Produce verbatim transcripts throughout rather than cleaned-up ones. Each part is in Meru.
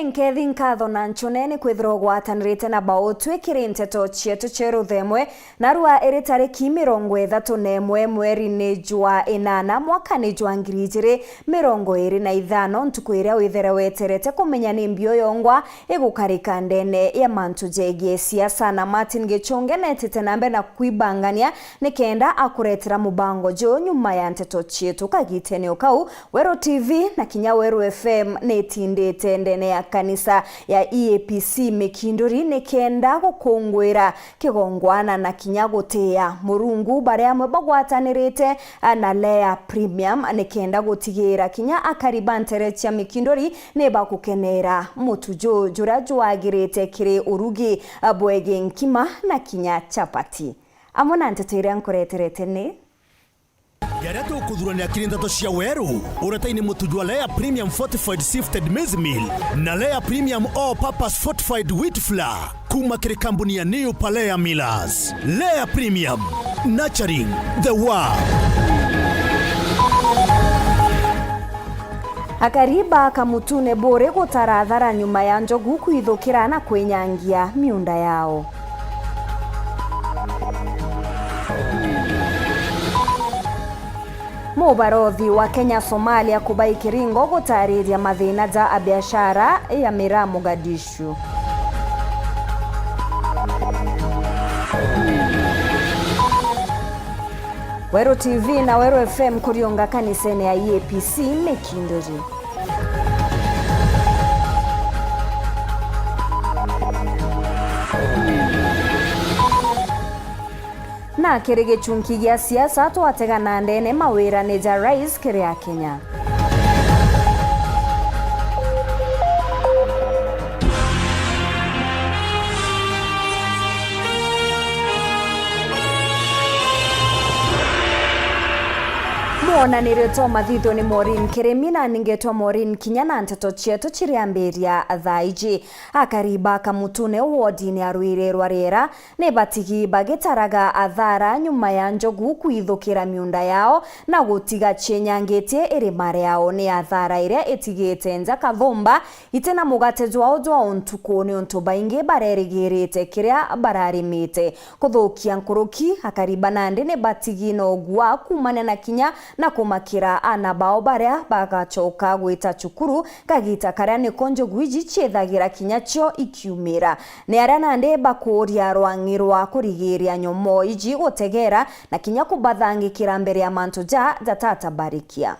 Nkethi nkatho na nchone ni kwithirwa ugwatanirite na bautwi kiri nteto cietu cia ruthemwe, narua iri tariki mirongo ithatu na imwe mweri ni jwa inana mwaka ni jwa ngiri ijiri mirongo iri na ithano, ntuku iria withere weterete kumenya ni mbio yongwa igukarika ndene ya mantu jegie siasa. Na Martin Gichunge netite na mbere na kwibangania nikenda akuretera mubango juu nyuma ya nteto cietu kagitene o kau. Weru T V na kinya Weru F M ni itindite ndene ya kanisa ya E A P C Mikinduri nikenda gukungwira kigongwana na kinya gutia Murungu. Baria amwe bagwatanirite na Lea Premium nikenda gutigira kinya akari ba ntere cia Mikinduri ni bagukenera mutuju juria jwagirite kiri urugi bwegi nkima na kinya chapati. Amwe na nteto iria nkureterete ni Jaria tukuthuranira kiri nteto cia weru, uretaini mutuju wa Lea Premium Fortified Sifted Maize Meal na Lea Premium All Purpose Fortified Wheat Flour kuma kiri kambuni ya New Palea Millers. Lea Premium, nurturing the world. Akari ba Kamutune buri gutara athara nyuma ya njogu kwithukira na kwinyangia miunda yao. Mubarothi wa Kenya Somalia kubai Kiringo gutariria mathina ja abiashara ya miraa Mogadishu. Weru T V na Weru F M kuriunga kanisene ya E A P C Mikinduri. Na kiri gichunki gia siasa, twategana ndene mawirane ja rais kiri Akenya. Mwonanirio twa mathitho ni Maureen Kirimi na ningetwa Maureen Kinya na nteto cietu ciriambiria thaa iji. Akari ba Kamutune wodini ya Rwiri rwa Riera ni batigi bagitaraga athara nyuma ya njogu kwithukira miunda yao na gutiga cienyangitie irima riao. Ni athara iria itigite nja kathumba iti na mugate jwao jwa untuku, niuntu baingi barerigirite kiria bararimite. Kuthukia nkuruki, akari ba nandi ni batigi na ugua kumania na kinya na kumakira aana bao baria bagacoka gwita cukuru kagita karia niko njogu iji ciithagira kinya cio ikiumira. Ni aria nandi bakuuria rwang'i rwa kurigiria nyomoo iji gutegera na kinya kubathangikira mbere ya mantu ja jatatabarikia.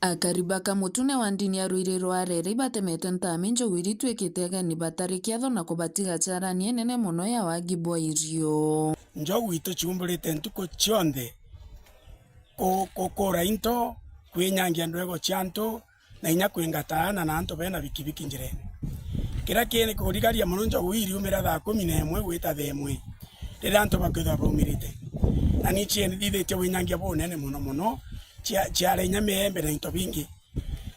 Akari ba Kamutune wa ndini ya Rwiri rwa Rere ibatemetwe ntami njogu iria itwikite ageni batari kiatho na kubatiga carani inene mono ya wagi bwa irio. Njogu ituciumbirite ntuku cionthe ku-, kukura into, kwinyangia ndwego cia antu, na inya kwingata aana na antu bena bikibiki njirene. Kiria kiri kurigaria mono, njogu iriumira thaa kumi na imwe gwita thaa imwe, riria antu bakwithirwa baumirite. Na ni ciendithitie winyangia bunene mono mono, cia-, ciara inya miembe na into bingi.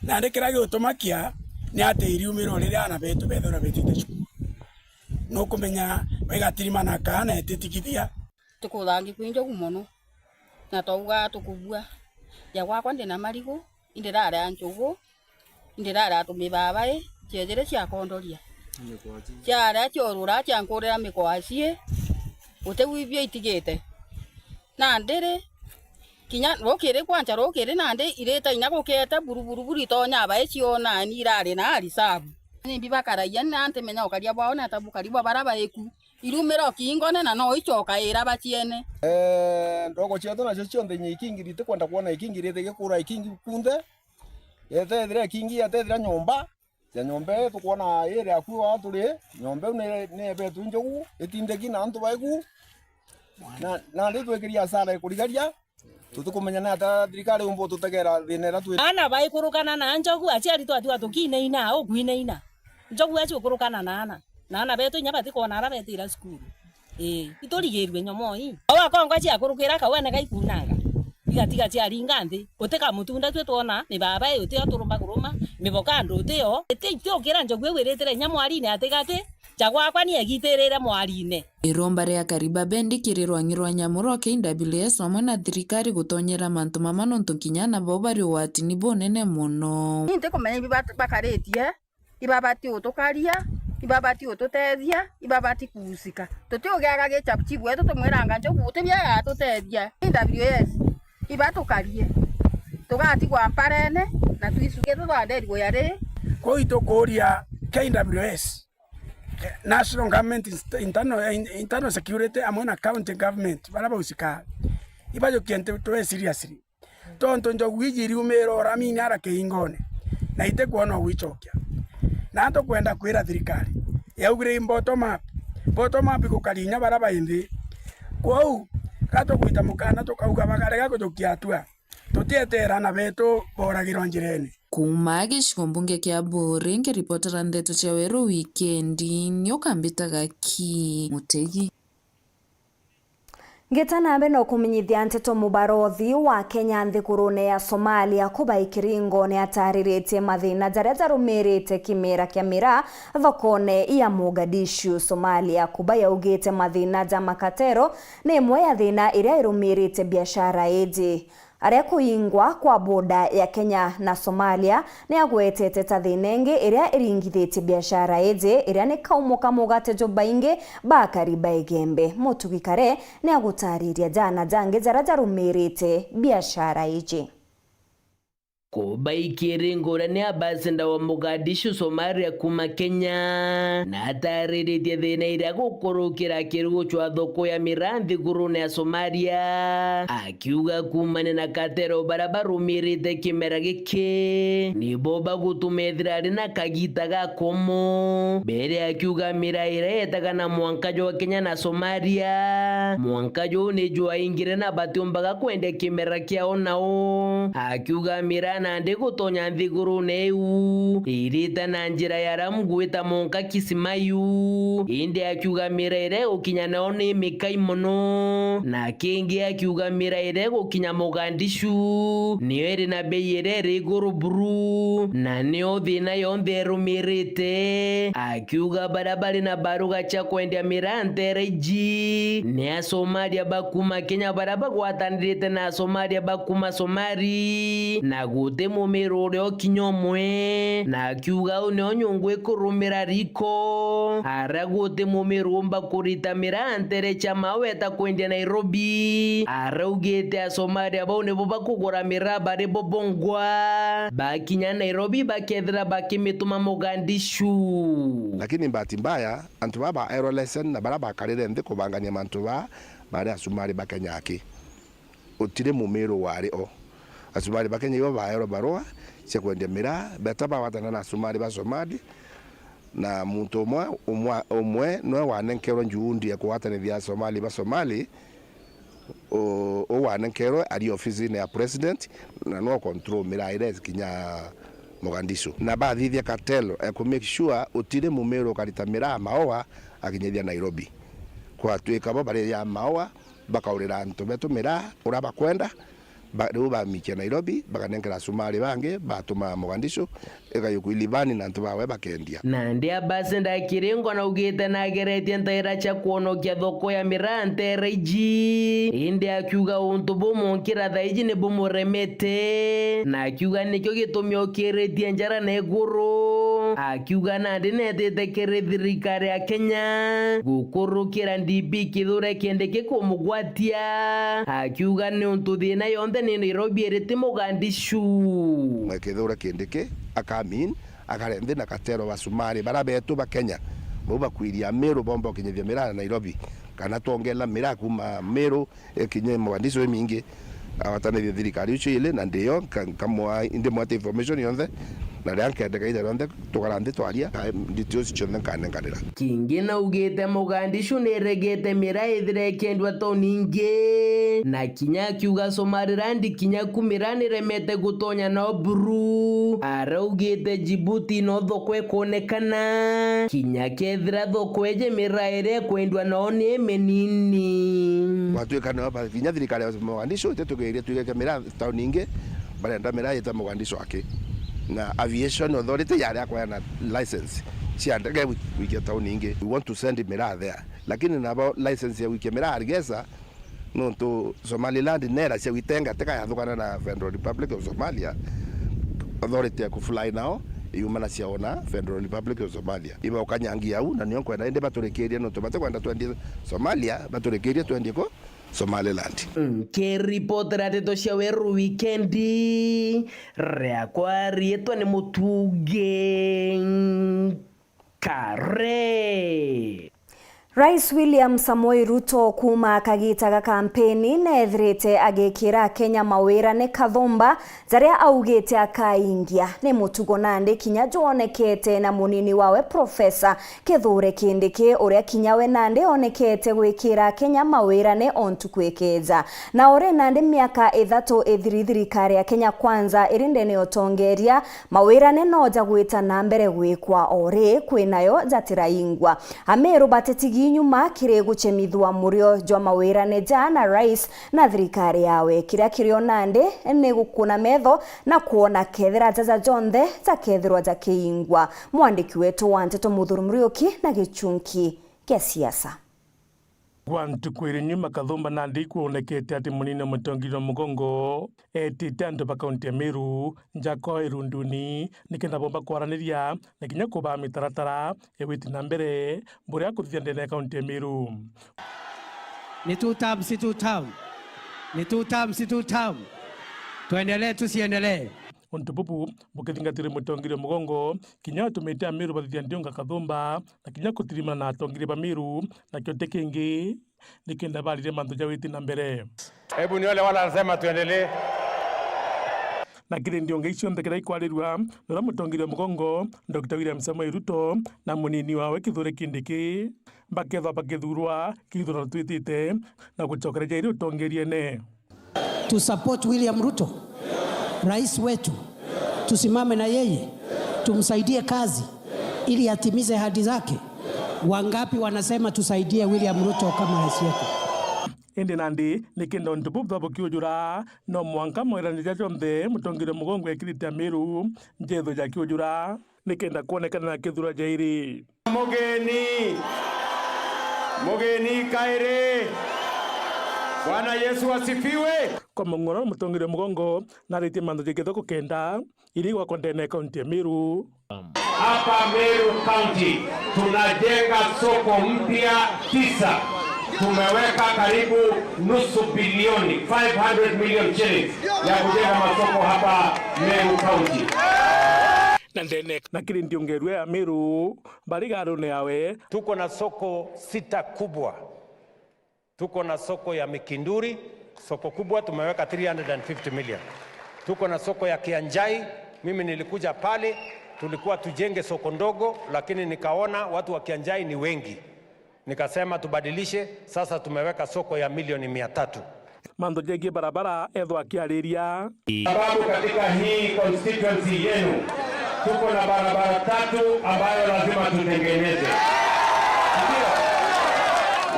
Nandi kiria gigutumakia ni ati iriumira o riria aana betu bethirwa betite cukuru. Nukumenya baigatirimana kaana etitigithia. Tukuthangikua i njogu mono, na twauga tukubua. Ja gwakwa ndina marigu, indiraria njugu, indiraria tumibabai, ciejire ciakondoria. Ciaria ciorura, ciankurira mikwaci, guti gwibio itigite. Nandi ri, kinya rukiri, kwancha rukiri nandi irita inya gukete buru, buru, buru, itonya bai cionani irari na arisabu. Nimbi bakaragia, na ntimenya ukaria bwao, na ta bukari bwa bara baiku. Irumira o kiingone na no icoka ira baciene. Eeh, ndogo cietu nacio cionthe inya ikingi, ritikwenda kwona ikingi rithigikura ikingi kunthe. Yetethira ikingi, yetethira nyomba, ya nyomba ii tukwona iri akui wa turi, nyomba iu ni, ni ebetwe njogu, itindeki na antu baiku. Na, na ritwikiria asara ikurigaria. Tutikumenya ni atia thirikari umba ututegera thina iria twi. Aana baikurukana na njogu, aciari twatiga tukiinaina, au kwinaina. Njogu acio ukurukana na aana. Na aana betu inya batikwona ara betira cukuru. Ii, iturigirue nyomoo ii. Au akongwa ciakurukira kauene gaikunanga. Igatiga ciaringa nthi. Guti kamutunda twi twona, ni baba ii utio turumba kuruma, miboka andu utio. Iti, itiukira njogu iu iritire inya mwarine atigati, Cha gwakwa ni egitirire mwariine. Iromba ria Kariba Bendi kiri rwang'i rwa nyamu rwa K W S amwe na thirikari gutonyera mantu mama nontu kinya nabo bari ugwatini bunene mono. Ni ntikumenya ibi bat-, bakaritie, ibabati utukaria, ibabati ututethia, ibabati kuusika. Tutiugiaga gicha chibu wetu tumwiranga njogu guti bia agatutethia. K W S ibatukarie, tugatigwa mparene na twisukie tuthanderi guya ri. Kwou itukuuria K W S, eh, National Government Inst-, Internal, eh, Internal Security amwe na County Government, baria bausikaa, ibajukie ntu twe seriously. Tontu njogu iji iriumira uramini ara kiingone, na itikwona ugwichokia. Na tukwenda kwira thirikari yaugire i bottom up. Bottom up igukari inya baria bai nthi. Kwou, gatugwita mukana tukauga bakarega kujukia atua. Tutieteera ana betu booragirwa njirene. Kuuma gicigo mbunge kia Buuri, nkiripotera ndeto cia Weru Wikendi, nyoka mbitaga ki Mutegi. Ngita na mbere no kumenyithia nteto, mubarothi wa Kenya nthigurune ya Somalia kubai kiringo ni atariritie mathina jaria jarumirite kimera kia miraa thokone ya Mogadishu, Somalia. Kubai augite mathina ja makatero ni imwe ya thina iria irumirite biashara iji. Aria kuingwa kwa boda ya Kenya na Somalia ni agwetete ta thina ingi iria iringithitie biashara iji, iria ni kaumo ka mugate jubaingi bakari ba Igembe. Mutugi Kare ni agutariria jana jangi jaria jarumirite biashara iji. Kubai kiringo uria ni ambassador wa Mogadishu, Somalia, kuuma Kenya, na atariritie thina iria gukurukira kirugu cwa thoko ya miraa nthigurune ya Somalia, akiuga kuumania na katero baria barumirite kimera giki, nibo bagutuma ethira ari na kagita gakomo. Mbere akiuga miraa iria yetaga na mwanka jwa Kenya na Somalia, mwanka juu ni jwaingire na batiumbaga kwendia kimera kiao nao. Akiuga miraa nandi gutonya nthigurune iu irite na njira ya Lamu gwita mwanka Kismayu, indi akiuga miraa iria igukinya nao ni mikai mono. Na kingi akiuga miraa iria igukinya Mogadishu niyo iri na bei iria iri iguru buru, na niyo thina yonthe irumirite. Akiuga baria bari na baruga cia kwendia miraa nteere iji ni Asomalia ba kuuma Kenya baria bagwatanirite na Asomalia ba kuuma Somali, na guti mumiru uria ukinya umwe. Na akiuga uu nio nyungu ikurumira riko, aria guti mumiru umba kurita miraa nteere cia Mao eta kwendia Nairobi. Araugite Asomalia bau nibo bakugura miraa bari bo bongwa, bakinya Nairobi bakethira bakimituma Mogadishu. Lakini bahati mbaya, antu baa baerwa lesson na baria bakarire nthi kubangania mantu baa, bari Asumari ba Kenya aki. Utiri mumiru wari o. Asumari ba Kenya ibo baerwa barua cia kwendia miraa, beta bagwatana na Asumari ba Somali, na muntu umwe, umwe, umwe nwe wanenkerwe njuundi ya kugwatanithia Asomali ba Somali, u-, u wanenkerwe ari ofisine ya president, na no control miraa iria ikinya Mogadishu. Na bathithia cartel ya ku make sure utiri mumiru ukarita miraa Maua akinyithia Nairobi. Kwatwika bo bari ya Maua, bakaurira antu betu miraa uria bakwenda, ba-, riu bamikia Nairobi, bakanenkera Asumari bangi, batuma Mogadishu, ikayukwa Ilivani na antu bawe bakendia. Nandi Ambassador Kiringo naugite nageretie ntaira cia kwonokia thoko ya miraa nteere iji, indi akiuga untu bumunkira thaa iji ni bumuremete, na akiuga nikio gitumi okiritie njara na iguru. Akiuga nandi netite kiri thirikari ya Kenya gukurukira D P Kithure Kindiki kumugwatia, akiuga niuntu thina yonthe ni Nairobi iri ti Mogadishu. Kithure Kindiki akamin akare nthi na katero ba Sumari bara betu ba Kenya, bau bakwiria Meru bomba ukinyithia miraa Nairobi, kana twongela miraa kuma Meru ikinye Mogadishu imingi, awatanithie thirikari icio ili, na ndiyo nka-, nkamwa, ndimwate information yonthe, na riria nkendeka ithe rionthe tukara nthi twaria, ka-, details cionthe nkanenkanira. Kingi naugite Mogadishu niregete miraa ithire ikiendwa tauni ingi, na kinya akiuga Somaliland kinya ku miraa niremete gutonya nao buru. Araugite Djibouti no thoko ikonekana, kinya kethira thoko iji miraa iria ikwendwa nao ni iminini. Gwatuika nio ba-, kinya thirikari ya Mogadishu ititugiirie tuigeke miraa tauni ingi, barenda miraa yita Mogadishu aki. Na Aviation Authority yari akweana license. cia ndege gwi-, gwikia tauni ingi. We want to send miraa there. Lakini nabo license ya gwikia miraa Hargeisa, nontu Somaliland nera cia gwitenga, teka yathukana na Federal Republic of Somalia, authority ya kufly nao iumana cia ona Federal Republic of Somalia. Iba ukanyangia au, na nio nkwenda indi baturikirie, nontu batikwenda twendie Somalia, baturikirie twendie ku Somaliland. Nkiripotera ndeto cia Weru Wikendi, riakwa riitwa ni Mutugi Kare. Rais William Samoei Ruto kuuma akagita ga kampeni neethirite agikira Akenya mawira ni kathumba jaria augite akaingia. Ni mutugo nandi kinya jwonekete na munini wawe Profesa Kithure Kindiki, uria kinya we nandi onekete gwikira Akenya mawira ni o ntuku ikija. Na uri nandi miaka ithatu ithiri thirikari ya Kenya Kwanza iri ndene ya utongeria, mawira ni no jagwita na mbere gwikwa o ri kwinayo jatiraingwa. Ameru batetigi nyuma kiri gucemithua murio jwa mawira ni ja na rais na thirikari yawe. Kiria kirio nandi ni gukuna metho na kwona kethira jaja jonthe jakethirwa jakiingwa. Mwandiki wetu wa nteto Muthuri Muriuki na gichunki kia siasa. Kwa ntuku iri nyuma, kathumba nandi ikwonekete ati munini wa mutongeria wa mugongo etite antu ba kaunti ya Meru nja kwao irunduni, nikenda bomba kwaraniria na kinya kubaa mitaratara ya gwiti na mbere buria akuthithia ndene ya kaunti ya Meru. Ni two term, si two term. Ni two term, si two term. Tuendelee, tusiendelee. Untu bubu bukithingatirwe mutongeria wa mugongo, kinya atumite Ameru bathithia ndiunga kathumba, na kinya kutirimana na atongeria ba Meru, nakio ti kingi, nikenda barire mantu ja witi na mbere. Hebu nione wale wanasema tuendelee. Na kiri ndiunga icio nthe kiria ikwarirua, nuria mutongeria wa mugongo, Doctor William Samoei Ruto, na munini wawe Kithure Kindiki, bakethwa bakithurwa kithurano twitite, na gucokereria iri utongeriene. Tu support William Ruto, rais wetu. Tusimame na yeye, tumsaidie kazi ili atimize ahadi zake. Wangapi wanasema tusaidie William Ruto kama rais wetu? Indi nandi, nikenda untu bubu bukiujura, no mwanka mawirane ja jonthe mutongeria mugongo ekirite Ameru, njetho jakiujura. Nikenda kwonekana na kithura jairi. Mugeni! Mugeni kairi! Bwana Yesu asifiwe! Kwa mung'oro, mutongeria mugongo naritie mantu ja kithoko kenda iri gwakwa ndene ya kaunti ya Meru. Hapa Meru County tunajenga soko mpya tisa. Tumeweka karibu nusu bilioni, five hundred million shillings, ya kujenga masoko hapa Meru County. Na ndene na kiri ndiungerwe ya Meru, bari garune yawe. Tuko na soko sita kubwa. Tuko na soko ya Mikinduri, soko kubwa tumeweka three hundred and fifty million. Tuko na soko ya Kianjai, mimi nilikuja pale, tulikuwa tujenge soko ndogo, lakini nikaona watu wa Kianjai ni wengi. Nikasema tubadilishe, sasa tumeweka soko ya milioni mia tatu. Mantu jegie barabara ethwa akiariria. Sababu katika hii constituency yenu tuko na barabara tatu ambayo lazima tutengeneze. Ndio.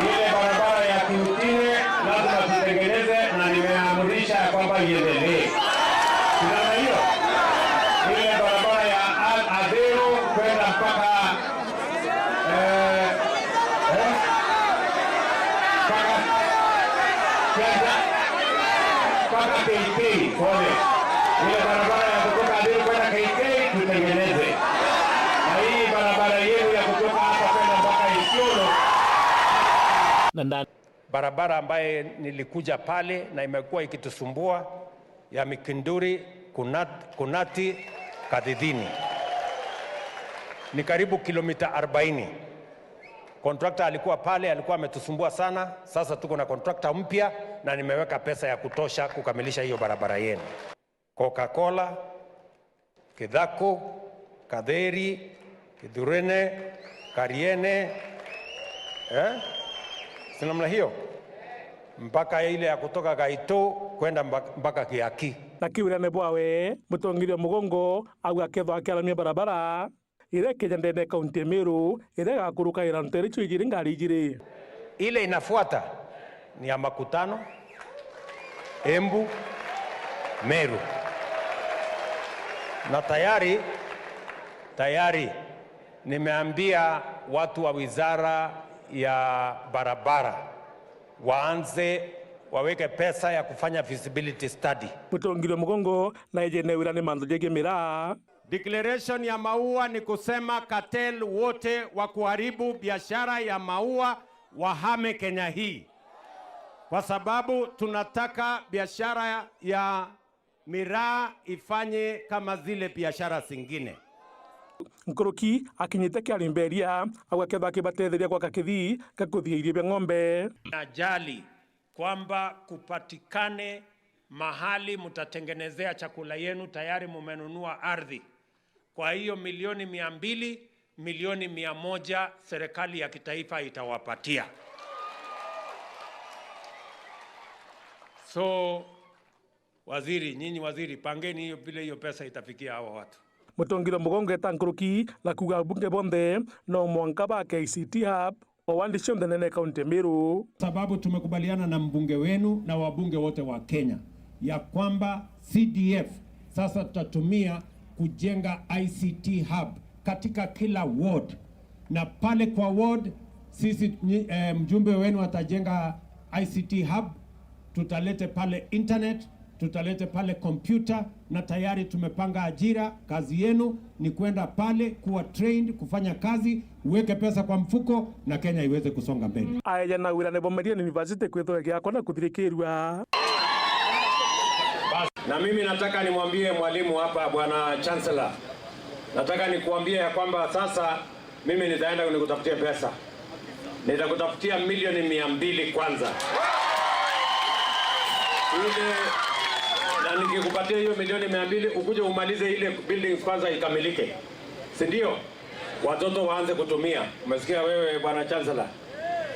Ile barabara ya Kiutine lazima tutengeneze na nimeamrisha ya kwamba iendelee. Unaona hiyo? Ile barabara ya Al-, Adero kwenda mpaka Eh, eh. Mpaka, kwenda, mpaka K K, pole. Ile barabara ya kutoka Adhiru kwenda K K tutengeneze. Na hii barabara yenu ya kutoka hapa kwenda mpaka Isiolo. Na ndani. Barabara ambaye nilikuja pale na imekuwa ikitusumbua ya Mikinduri, Kunat-, Kunati, Kadhidhini. Ni karibu kilomita arobaini. Contractor alikuwa pale, alikuwa ametusumbua sana. Sasa tuko na contractor mpya na nimeweka pesa ya kutosha kukamilisha hiyo barabara yenu. Coca-Cola, Kithaku, Katheri, Kithurene, Kariene, eh? Si namna hiyo? Mpaka ile ya kutoka Gaito kwenda mba-, mpaka Kiaki. Na kiurane bwawe, mutongeria mugongo au akethwa akiaramia barabara iria ikeja ndene ya kaunti ya Meru, iria igakuruka iranto iria cio ijiri ngari ijiri. Ile inafuata ni ya Makutano, Embu, Meru. Na tayari, tayari Nimeambia watu wa wizara ya barabara waanze waweke pesa ya kufanya feasibility study. Mutongire mugongo na ejene wira ni mantu jegie miraa. Declaration ya maua ni kusema cartel wote wa kuharibu biashara ya maua wahame Kenya hii, kwa sababu tunataka biashara ya miraa ifanye kama zile biashara zingine. Nkuruki akinyite Kiari Mberia, agwa ketha akibatetheria gwaka kithii gia kuthia irio bia ng'ombe. Najali kwamba kupatikane mahali mtatengenezea chakula yenu, tayari mumenunua ardhi. Kwa hiyo milioni mia mbili, milioni mia moja serikali ya kitaifa itawapatia. So, waziri, nyinyi waziri, pangeni hiyo vile hiyo pesa itafikia hawa watu. Mutongire mugongo eta nkuruki na kuuga abunge bonthe no mwanka bake I C T hub o wandi cionthe nene kaunti ya Meru. Sababu tumekubaliana na mbunge wenu na wabunge wote wa Kenya ya kwamba C D F sasa tutatumia kujenga I C T hub katika kila ward, na pale kwa ward sisi nyi- eh, mjumbe wenu atajenga I C T hub, tutalete pale internet, tutalete pale kompyuta, na tayari tumepanga ajira. Kazi yenu ni kwenda pale kuwa trained, kufanya kazi, uweke pesa kwa mfuko na Kenya iweze kusonga mbele. Aeja na wira ni bomerie na university kwithwa giakwa na kuthirikirua. Na mimi nataka nimwambie mwalimu hapa, bwana chancellor, nataka nikuambie ya kwamba sasa mimi nitaenda nikutafutie pesa. Nitakutafutia milioni mia mbili kwanza. Ile, na nikikupatia hiyo milioni mia mbili, ukuje umalize ile buildings kwanza ikamilike. Si ndio? Watoto waanze kutumia. Umesikia wewe, bwana chancellor?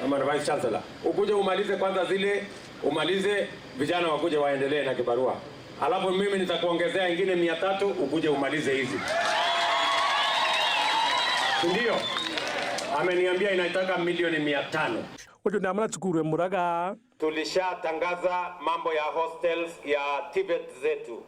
Ama vice chancellor? Ukuje umalize kwanza zile, umalize, vijana wakuje waendelee na kibarua. Alafu mimi nitakuongezea ingine mia tatu, ukuje umalize hizi. Si ndio? Ameniambia inataka milioni mia tano. Uju ni amwe na cukuru ya Muraga. Tulishatangaza mambo ya hostels ya TVET zetu.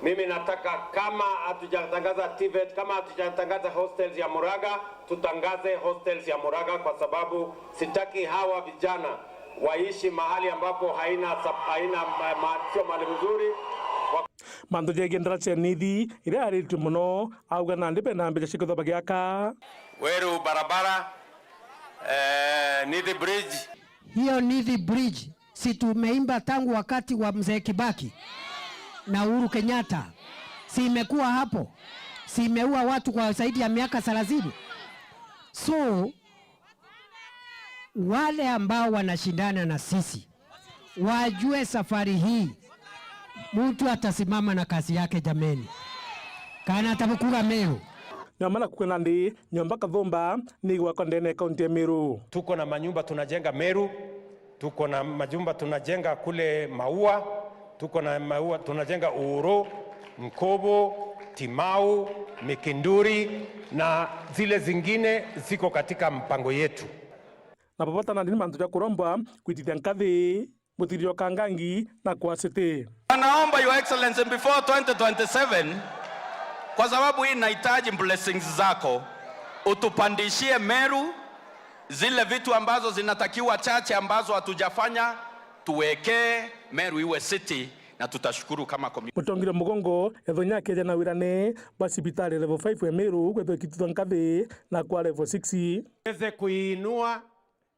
Mimi nataka, kama hatujatangaza TVET, kama hatujatangaza hostels ya Muraga, tutangaze hostels ya Muraga, kwa sababu sitaki hawa vijana waishi mahali ambapo haina sap- haina ma- ma- sio mahali mzuri. Wa- Mantu jegie ndaraca ya Nithi iria yaritue mono, auga nandi bena mbeca cia kwithwa bagiaka. Weru barabara, eh, Nithi Bridge. Hiyo Nithi Bridge, si tumeimba tangu wakati wa Mzee Kibaki na Uhuru Kenyatta? Si imekuwa hapo? Si imeua watu kwa zaidi ya miaka thelathini? So, wale ambao wanashindana na sisi, wajue safari hii mtu atasimama na kazi yake, jameni. Kana atabukuga Meru. Nyoma na kukwena ndi, nyomba Kathumba ni igwakwa ndene ya kaunti ya Meru. Tuko na manyumba tunajenga Meru, tuko na majumba tunajenga kule Maua, tuko na Maua tunajenga Uhuru, Nkobo, Timau, Mikinduri na zile zingine ziko katika mpango yetu. Na baba tana ndini mantu ja kurombwa kwitithia nkathi. Muthirio Kangangi na kwa City. Naomba, Your Excellency, before twenty twenty-seven, kwa sababu hii inahitaji blessings zako, utupandishie Meru zile vitu ambazo zinatakiwa, chache ambazo hatujafanya, tuwekee Meru iwe city, na tutashukuru kama community. Mutongire mugongo ethonya akeja na wirane bwa cibitari level five ya Meru kwethwa ikitithwa nkathi na kwa level six. Tuweze kuiinua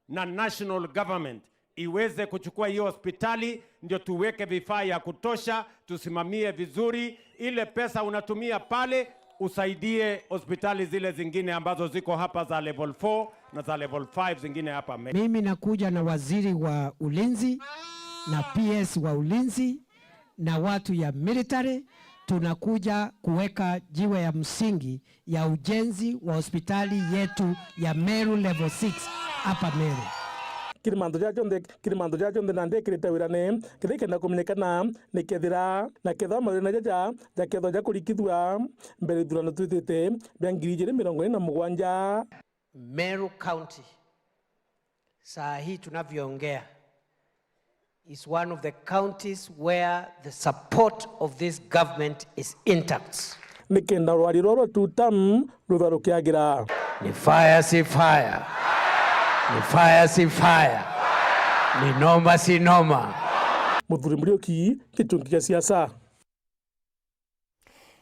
na national government iweze kuchukua hiyo hospitali, ndio tuweke vifaa ya kutosha, tusimamie vizuri. Ile pesa unatumia pale, usaidie hospitali zile zingine ambazo ziko hapa za level four na za level five zingine hapa Meru. Mimi nakuja na waziri wa ulinzi na P S wa ulinzi na watu ya military, tunakuja kuweka jiwe ya msingi ya ujenzi wa hospitali yetu ya Meru Level six hapa Meru. Kiri mantu jaja jonthe, kiri mantu jaja jonthe nandi ekirite wirane, kethira ikenda kumenyekana ni kethira na kethira mathina jaja jakethwa jakurikithua mbere ithurano twitite bia ngiri ijiri mirongo iri na mugwanja. Meru County, saa hii tunavyoongea, is one of the counties where the support of this government is intact. Nikenda rwari roro two term rutha rukiagira. Ni fire si fire. Ni fire si fire. Ni noma si noma. Muthuri Muriuki, gichungi gia siasa.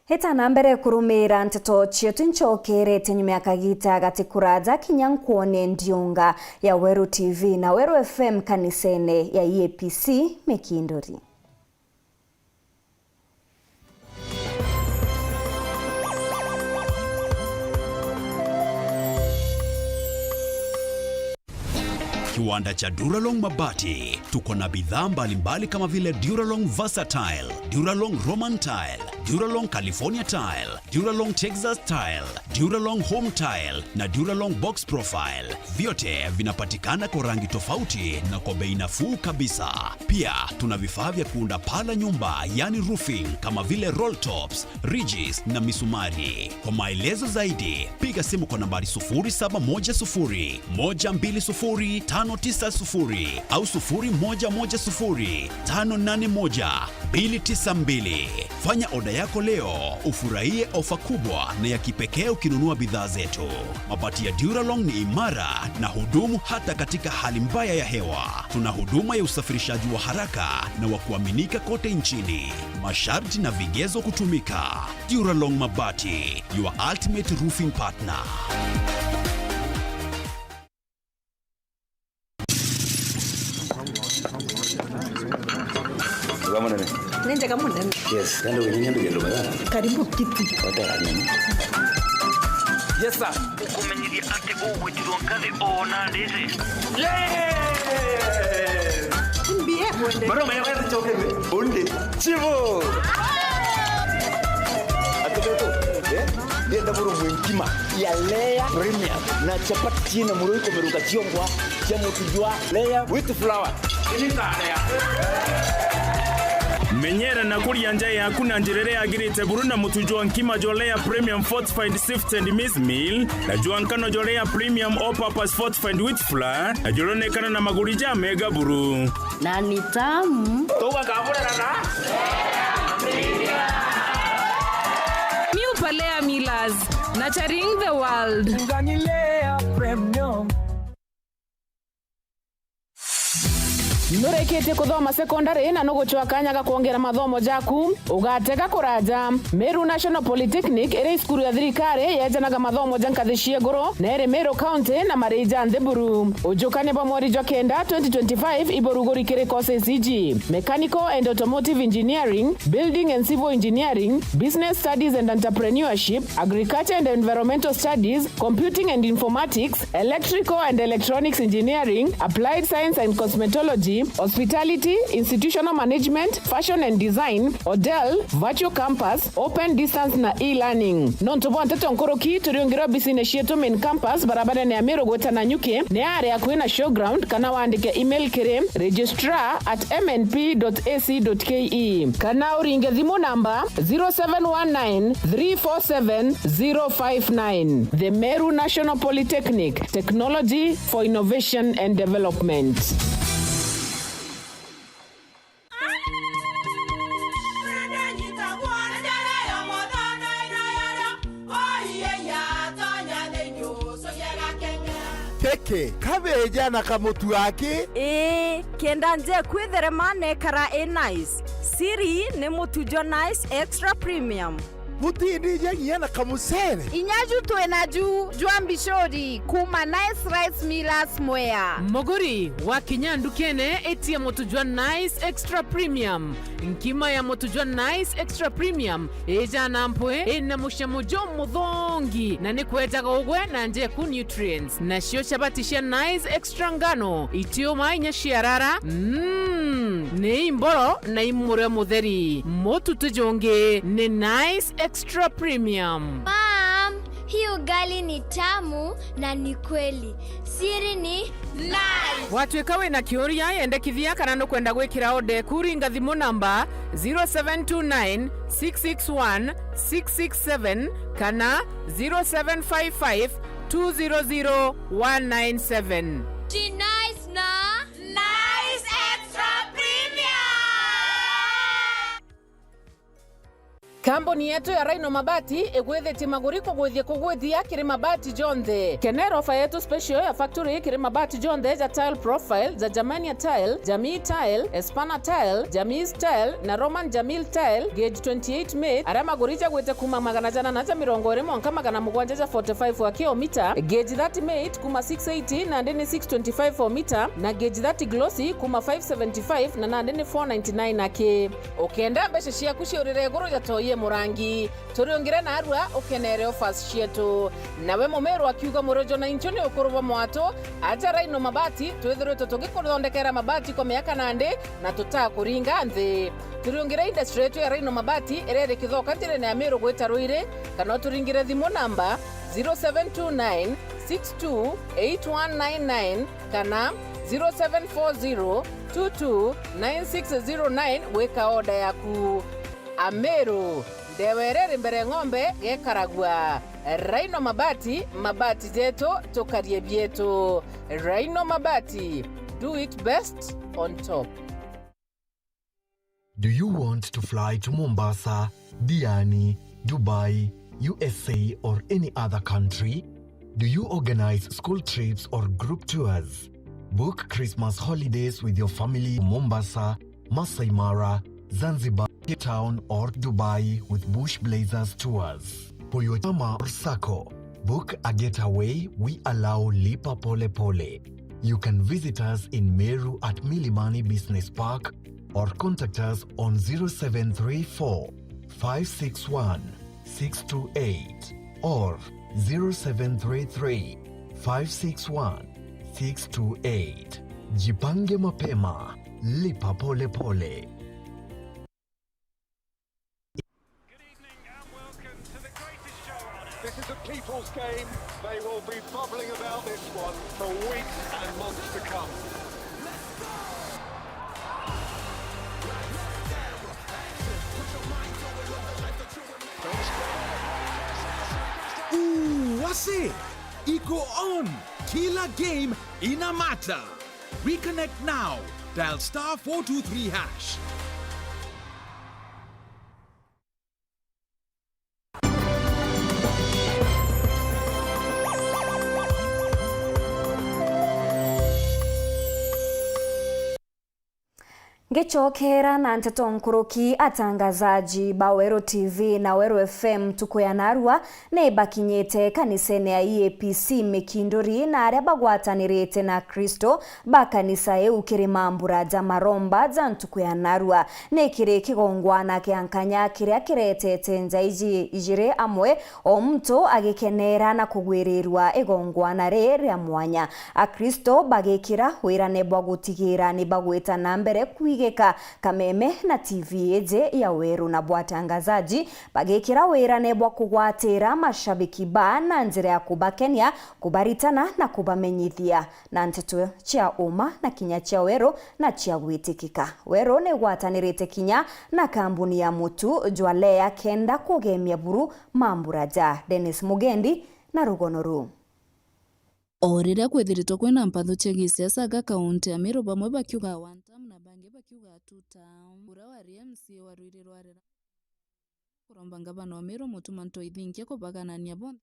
Ita na mbere kurumira nteto cietu, ncokerete nyuma ya kagita gati kuraja kinya nkwone ndiunga ya Weru T V na Weru F M kanisene ya E A P C Mikinduri. Kiwanda cha Duralong Mabati. Tuko na bidhaa mbalimbali kama vile Duralong Versatile, Duralong Roman Tile, Duralong California Tile, Duralong Texas Tile, Duralong Home Tile na Duralong Box Profile. Vyote vinapatikana kwa rangi tofauti na kwa bei nafuu kabisa. Pia tuna vifaa vya kuunda paa la nyumba, yani roofing, kama vile roll tops, ridges na misumari. Kwa maelezo zaidi, piga simu kwa nambari sufuri saba moja sufuri, moja mbili sufuri, tano tisa sufuri au sufuri moja moja sufuri, tano nane moja, mbili tisa mbili. Fanya oda yako leo, ufurahie ofa kubwa na ya kipekee ukinunua bidhaa zetu. Mabati ya Duralong ni imara na hudumu hata katika hali mbaya ya hewa. Tuna huduma ya usafirishaji wa haraka na wa kuaminika kote nchini. Masharti na vigezo kutumika. Duralong Mabati, your ultimate roofing partner. Wega munene. Ni njega munene. Yes, ndio wenyewe ndio ndio. Karibu kiti. Wata nini? Yes, sir. Ukumenyithia ati ugwitirwo ngathi ona ndisi. Mbie mwende. Mara maya maya choke ni. Undi. Chivo. Atubeto. Eh? Ndienda buru mwe nkima ya Lea Premium na chapati ciina muro ikomeruka ciongwa cia mutu jwa Lea wheat flour. Menyera na kuria nja yaku na njira iria yagirite buru na mutu jwa nkima jwa Lea Premium Fortified Sifted Maize Meal na jwa nkano jwa Lea Premium All Purpose Fortified Wheat Flour, na juronekana na maguri ja mega buru. Na ni tamu. Tugakamurana na New Palea Millers, nurturing the world. Ngani Lea Premium. Nurikitie kuthoma secondary na nugucwa kanya ga kwongera mathomo jaku? Ugatega kuraja. Meru National Polytechnic iri cukuru ya thirikari yejanaga mathomo ja nkathi cia iguru na iri Meru County na marii ja nthi buru. Ujukania bwa mweri jwa kenda twenty twenty-five iburuguri kiri courses iji: Mechanical and Automotive Engineering, Building and Civil Engineering, Business Studies and Entrepreneurship, Agriculture and Environmental Studies, Computing and Informatics, Electrical and Electronics Engineering, Applied Science and Cosmetology, Hospitality, Institutional Management, Fashion and Design, Odel, Virtual Campus, Open Distance na E-Learning. Nontu bwa nteto nkuruki, turiungire obisine cietu Main Campus, barabarene ya Meru gwita Nanyuki, ni aria akui na Showground, kana wandike email kiri registrar at M N P dot A C dot K E, kana uringe thimu namba zero seven one nine three four seven zero five nine. The Meru National Polytechnic, technology for innovation and development. Kiki kabeja na kamutu aki? Ii, kenda nje kwitherema nekara i nice. Siri ni mutu jwa Nice Extra Premium. Butindija nginya na kamucere. Inya ju twina ju jwa mbicuri kuma Nice Rice Millers Mwea. Muguri, wakinya ndukene, itia mutu jwa Nice Extra Premium. Nkima ya mutu jwa Nice Extra Premium ijana mpwi, ina mucamo jumuthongi, na ni kwejaga ugwe na njeku nutrients. Nacio chabati cia Nice Extra ngano, itiuma inya ciarara, mm, ni imboro na imure mutheri. Mutu ti jungi, ni Nice Extra Premium. Mom, hii ugali ni tamu na ni kweli. Siri ni Nice. Watuika wina kiuria, yendekithia kana nukwenda gwikira order eku, ringa thimu namba zero seven two nine six six one six six seven kana zero seven five five two zero zero one nine seven. Ti Nice na Nice Extra Premium. Kambuni yetu ya Rhino Mabati igwithitie maguri kugwithia kugwithia kiri mabati jonthe. Kenera ofa yetu special ya factory kiri mabati jonthe ja tile profile, ja Germania tile, Jamii tile, Espana tile, Jamii tile na Roman Jamil tile, gauge twenty-eight mate, aria maguri jagwite kuma magana jana na ja mirongo iri mwanka magana mugwanja ja forty-five wa kilomita, gauge thirty mate kuma six eighty nandi ni six twenty-five o mita, na gauge thirty glossy kuma five seventy-five na nandi ni four ninety-nine aki. Ukenda mbeca ciaku ciurire iguru ja toi e murangi, turiungire narua ukenere offers cietu. Nawe mumiru akiuga murojo na inchu ni ukuru bwa mwatu, aja Rhino Mabati, twithiritwe tugikuthondekera mabati kwa miaka nandi na tutakuringa nthi. Turiungire industry yetu ya Rhino Mabati iria iri Kithoka njirene ya Miru gwita Ruiri, kana uturingire thimu namba zero seven two nine six two eight one nine nine kana zero seven four zero two two nine six zero nine gwika order yaku. Amiru, ndewa iria iri mbere ng'ombe gekaragua. Rhino Mabati, mabati jetu, tukarie bietu. Rhino Mabati, do it best on top. Do you want to fly to Mombasa, Diani, Dubai, U S A, or any other country? Do you organize school trips or group tours? Book Christmas holidays with your family to Mombasa, Masai Mara, Zanzibar, Cape Town, or Dubai with Bush Blazers Tours. For your chama or sacco, book a getaway, we allow Lipa Pole Pole. You can visit us in Meru at Milimani Business Park or contact us on zero seven three four, five six one, six two eight or zero seven three three, five six one, six two eight. Jipange mapema, lipa pole pole. Good evening and welcome to the greatest show on earth. This is a people's game. They will be bubbling about this one for weeks and months to come. Ooh, wase! Iko on! Kila game ina matter! Reconnect now. Dial star four two three hash. Ngicokera na nteto nkuruki, atangazaji ba Weru T V na Weru F M ntuku ya narua ni bakinyite kanisene ya E A P C Mikinduri, na aria bagwatanirite na Akristo ba kanisa iu kiri mambura ja maromba ja ntuku ya narua. Ni kiri kigongwana kia nkanya kiria kiretete nja iji ijiri amwe, o muntu agikenera na kugwirirwa igongwana ri ria mwanya. Akristo bagikira wirane bwa gutigira ni bagwita na mbere kwigika kameme na T V iji ya Weru, na bwa atangazaji bagikira wirane bwa kugwatira mashabiki ba na njira ya kubakenia, kubaritana na kubamenyithia na nteto cia uma na kinya cia weru na cia gwitikika. Weru ni igwatanirite kinya na kambuni ya mutu jwa Lea kenda kugemia buru mambura ja. Dennis Mugendi na rugono ruu. O riria kwithiritwe kwina mpatho cia gisiasa ga kaunti ya Meru, bamwe bakiuga one term na bangi bakiuga two term. Uria wari M C A wa Ruiri rwa Rera kuromba ngavana wa Meru Mutuma M'Ethingia kubaganania bonthe.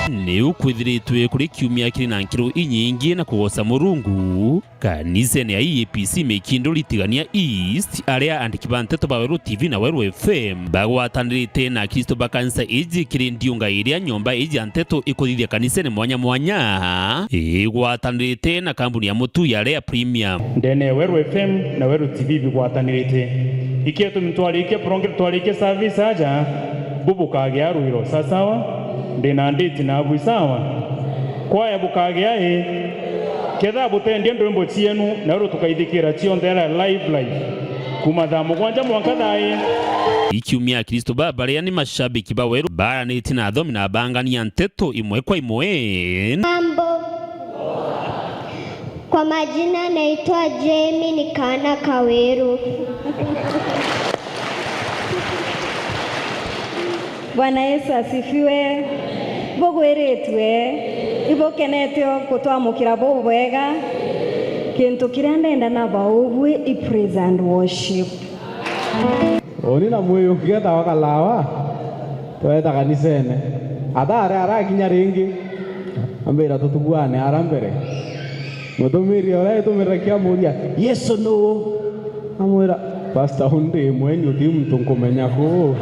Niu kwithiritwe kuri kiumia kiri na nkiro inyingi na kugoca Murungu kanisene ya E A P C Mikinduri Tigania East, aria andiki ba nteto ba Weru T V na Weru F M bagwatanirite na Akristo ba kanisa iji kiri ndiunga iria nyomba iji ya nteto ikuthithia kanisene mwanya mwanya, igwatanirite na kambuni ya mutu ya Lea Premier. Ndene ya Weru F M na Weru T V bigwatanirite. Ikio tumi twarikia program, twarikia service aja, bubukagia rwiro, sasawa? Ndina nditi nabu, sawa? Kwaya bukagia i? Ketha butendia ndwimbo cienu, na uru tukaithikira cionthe ara live, live. Kuma thaa mugwanja mwanka thaa i. Ikiumia Akristo ba baria ni mashabiki ba Weru baraniti na athomi na bangania nteto imwe kwa imwe. Mambo. Kwa majina naitwa Jamie, ni kaana ka Weru. Bwana Yesu asifiwe. Bugwiritue, ibukenete o kutwamukira bubwega. Kintu kiria ndenda na baubui i praise and worship. Uni na mwii ungi etawa Kalawa, tweta kanisene. Atha aria arakinya ringi, ambira, "Tutuguane ara mbere." Mutumiri uria itumirira kiamuria, "Yesu nuu?" Amwira, "Pastor, undi mweni uti muntu nkumenya kuu."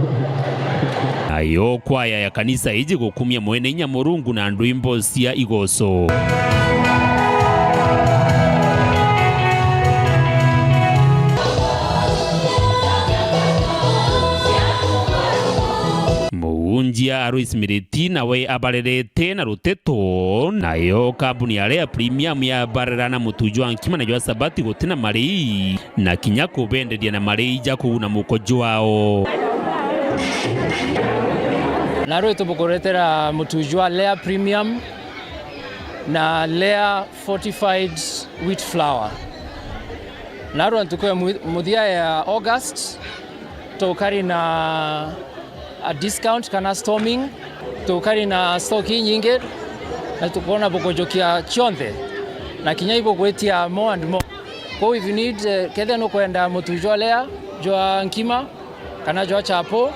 Nayo kwaya ya kanisa iji gukumia mwene inya Murungu na ndwimbo cia igoco. Muunjia Alois Miriti nawe abarerete na ruteto, nayo kambuni ya Lea Premium yabarera na mutu jwa nkima na jwa sabati gutina marii, na kinya kubenderia na marii ja kuguna muko jwao. Narua tubukuretera mutu jwa Lea Premium na Lea fortified wheat flour. Narua ntuku ya mu-, muthia ya August, tukari na a discount kana storming, tukari na stock inyingi, na tukwona bukujukia cionthe, na kinya ibugwitia more and more. Kou if you need, eh, kethira nukwenda mutu jwa Lea, jwa nkima, kana jwa chapo,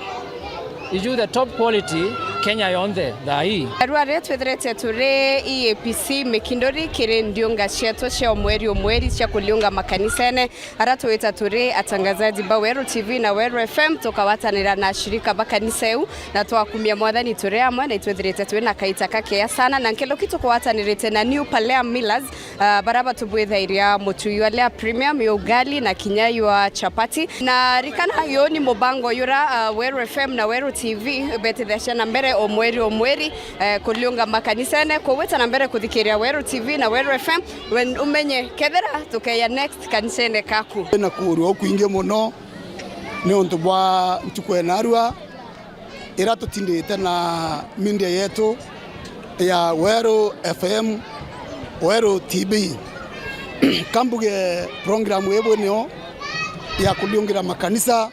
iju the top quality Kenya yonthe thaa ii. Arua ri twithirite turi E A P C Mikinduri kiri ndiunga cietu cia umweri umweri cia kuliunga makanisene, ara twita turi atangazaji ba Weru T V na Weru F M, tukawatanira na ashirika ba kanisa iu, na twakumia Mwathani turi amwe, na itwithirite twi na kaita kakea sana, na nkeloki tukuwatanirite na New Palea Millers, ah, bara batubwithairia mutu ywa Lea Premium, ywa ugali na kinya ywa chapati. Na rikana, yu ni mubango yura, ah, Weru F M na Weru T V betithia na mbere o mweri o mweri, eh, kuliunga makanisene, kugwita na mbere kuthikiria Weru T V na Weru F M, we umenye kethira tukeya next kanisene kaku. Na kuurua ukwingi muno ni untu bwa ntuku ya narua ira tutindite na media yetu ya Weru F M, Weru T V. Kambuge program ii bwinio ya kuliungira makanisa,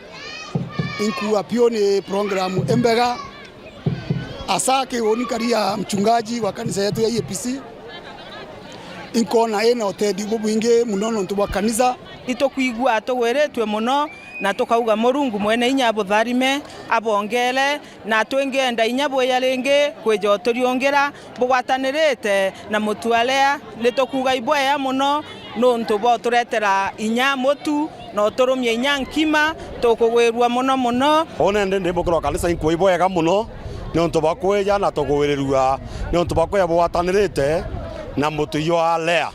inkuua piu ni program imbega. Asa kiuni nkari ya mchungaji wa kanisa yetu ya E A P C, inkwona ina utethio bubwingi muno nontu bwa kanisa. Itukwigua tugwiritue muno, na tukauga, Murungu mwene inya abutharime, abongere, na twingenda inya bwiya ringi kwija uturiungira bugwatanirite na mutu aria. Nitukuuga ibwega muno nuntu bwa uturetera inya mutu na uturumia inya nkima, tukugwirua muno muno. Uu nende ndi mukuru wa kanisa, inkuuga ibwega muno niuntu bwa kwija na tukuwirirua niuntu bwa kwija bugwatanirite na mutu ywa Lea.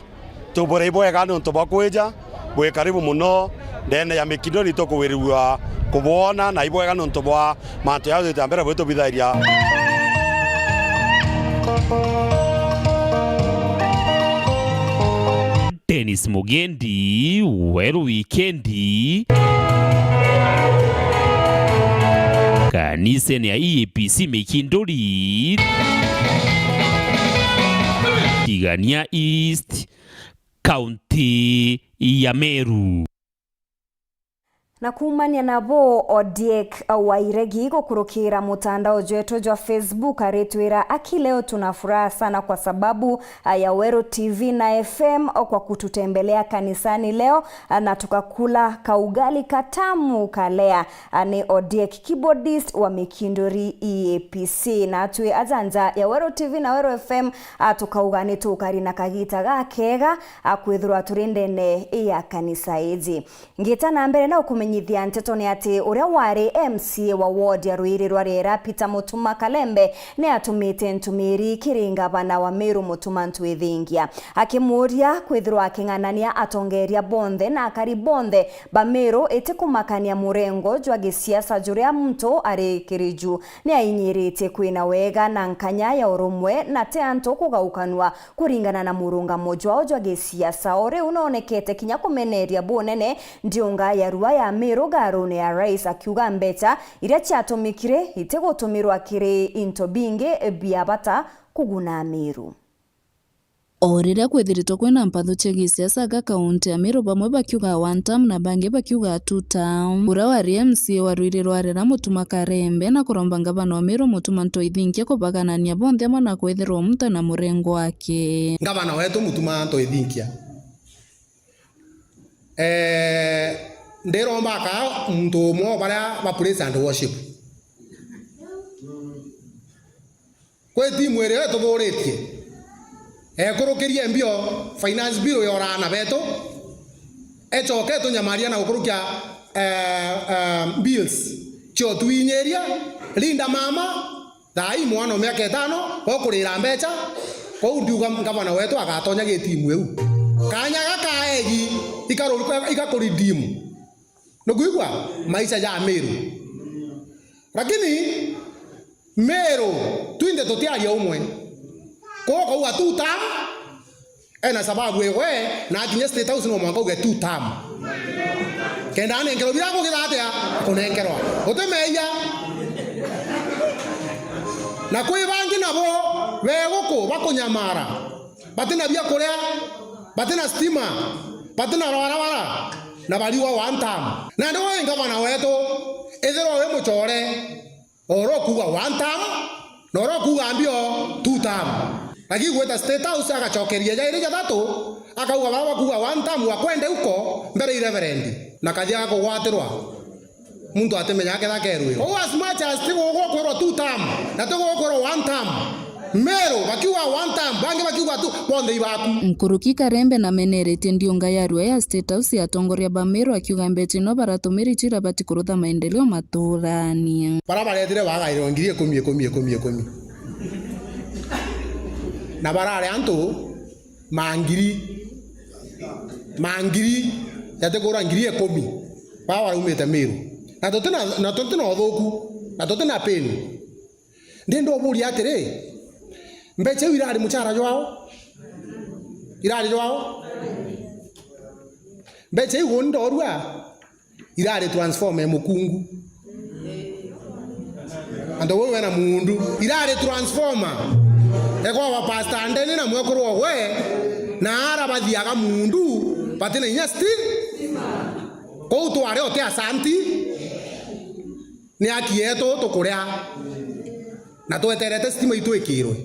Tubwire ibwega niuntu bwa kwija, bwi karibu muno ndene ya Mikinduri, tukuwirirua kubwona na ibwega niuntu bwa mantu jau twita mbere bwitubithairia. Dennis Mugendi, Weru Wikendi, kanisene ya E A P C Mikinduri, Tigania East, kaunti ya Meru. Na kuumania nabo, Odiek wa Iregi gukurukira mutandao jwetu jwa Facebook aritwira, "Aki leo tuna furaha sana kwa sababu, ah, ya Weru T V na F M kwa kututembelea kanisani leo, ah, na tukakula kaugali katamu ka Lea." Ah, ni Odiek, keyboardist wa Mikinduri E A P C. Na twi aja nja ya Weru T V na Weru F M, ah, tukauga ni tukari na kagita gakega, ah, kwithirwa turi ndene ya kanisa iji. Ngita na mbere na ukumenyithia nteto ni ati uria wari M C A wa ward ya Ruiri rwa Riera, Peter Mutuma Kalembe, ni atumite ntumiri kiri ngavana wa Meru, Mutuma Ntwithingia, akimuria kwithirwa aking'anania atongeria bonthe na akari bonthe ba Meru, iti kumakania murengo jwa gisiasa juria muntu ari kiri ju. Ni ainyiritie kwina wega na nkanya ya urumwe na ti antu kugaukanua kuringana na murungamo jwao jwa gisiasa. O riu noonekete kinya kumeneria bunene ndiunga ya rua ya Meru ngarune ya rais, akiuga mbecha iria ciatumikire itigutumirwa kiri into bingi bia bata kuguna Meru. O riria kwithiritwe kwina mpatho cia gisiasa ga kaunti ya Meru, bamwe bakiuga one term na bangi bakiuga two term. Uria wari M C A wa Ruiri rwa Rera, Mutuma Karembe, na kuromba ngavana wa Meru, Mutuma Ntoithinkia, kubaganania bonthe amwe na kwithirwa muntu ena murengo wake. Ngavana wetu Mutuma Ntoithinkia, eh, ndiromba akaa muntu umwe o baria ba praise and worship. Kwi timu iria ituthuritie, ekurukirie mbio finance bill ya uraana betu, ecoke itunyamaria na gukurukia, eh, eh, bills cio twinyiria. Linda mama, thaa ii mwana o miaka itano ukurira mbeca, kou ndiuga ngavana wetu agatonya gi timu iu. Kanya gaka egi ikaru-, ikakuridimu. Nukwigua? Maisha ja Meru. Lakini Meru, twinthe tutiaria umwe. Kwou ukauga two term, ena sababu ewe, na akinya State House no mwanka uge two term. Kenda anenkerwa bira kugitha atia? Kunenkerwa. Uti meeyia. Na kwi bangi nabo, be guku bakunyamara. Batina biakuria, batina stima, batina rwarabara, na bariua one term. Nandi we ngavana wetu, ethirwa wi mucore, oro kuuga one term, na oro kuuga mbio two term. Lakini gwita State House agacokeria jairi jathatu, akauga baba bakuuga one term wakwende uko mbere i reverend, na kathia gakugwatirwa. Muntu atimenya aketha kerwirwa. Kou as much as ti gugukwirwa two term, na ti gugukwirwa one term. Meru bakiuga one term, bangi bakiuga two, bonthe ibaku. Nkuruki Karembe nameneretie ndiunga ya rua ya State House ya atongoria ba Meru, akiuga mbeca ino baratumiri cio irabati kurutha maendeleo maturani. Bara baretire bagairwa ngiri ikumi, ikumi, ikumi, ikumi. Na barari antu mangiri, mangiri, jatikura ngiri ikumi, baa baraumite Meru. Na tutina, na tutina uthuku, na tutina pain. Ndi ndoburia atiri, mbeca iu irari mucara jwao? Irari jwao? Mbeca iu uni ndorua, irari transformer ya mukungu. Antu bau bena muundu. Irari transformer. Ekwa wa Pastor Ndeni na mwekuru ogwe, na ara bathiaga muundu, batina inya stima. Kou twari ote asanti, ni aki yetu tukuria. Na tweterete stima itwikirwe.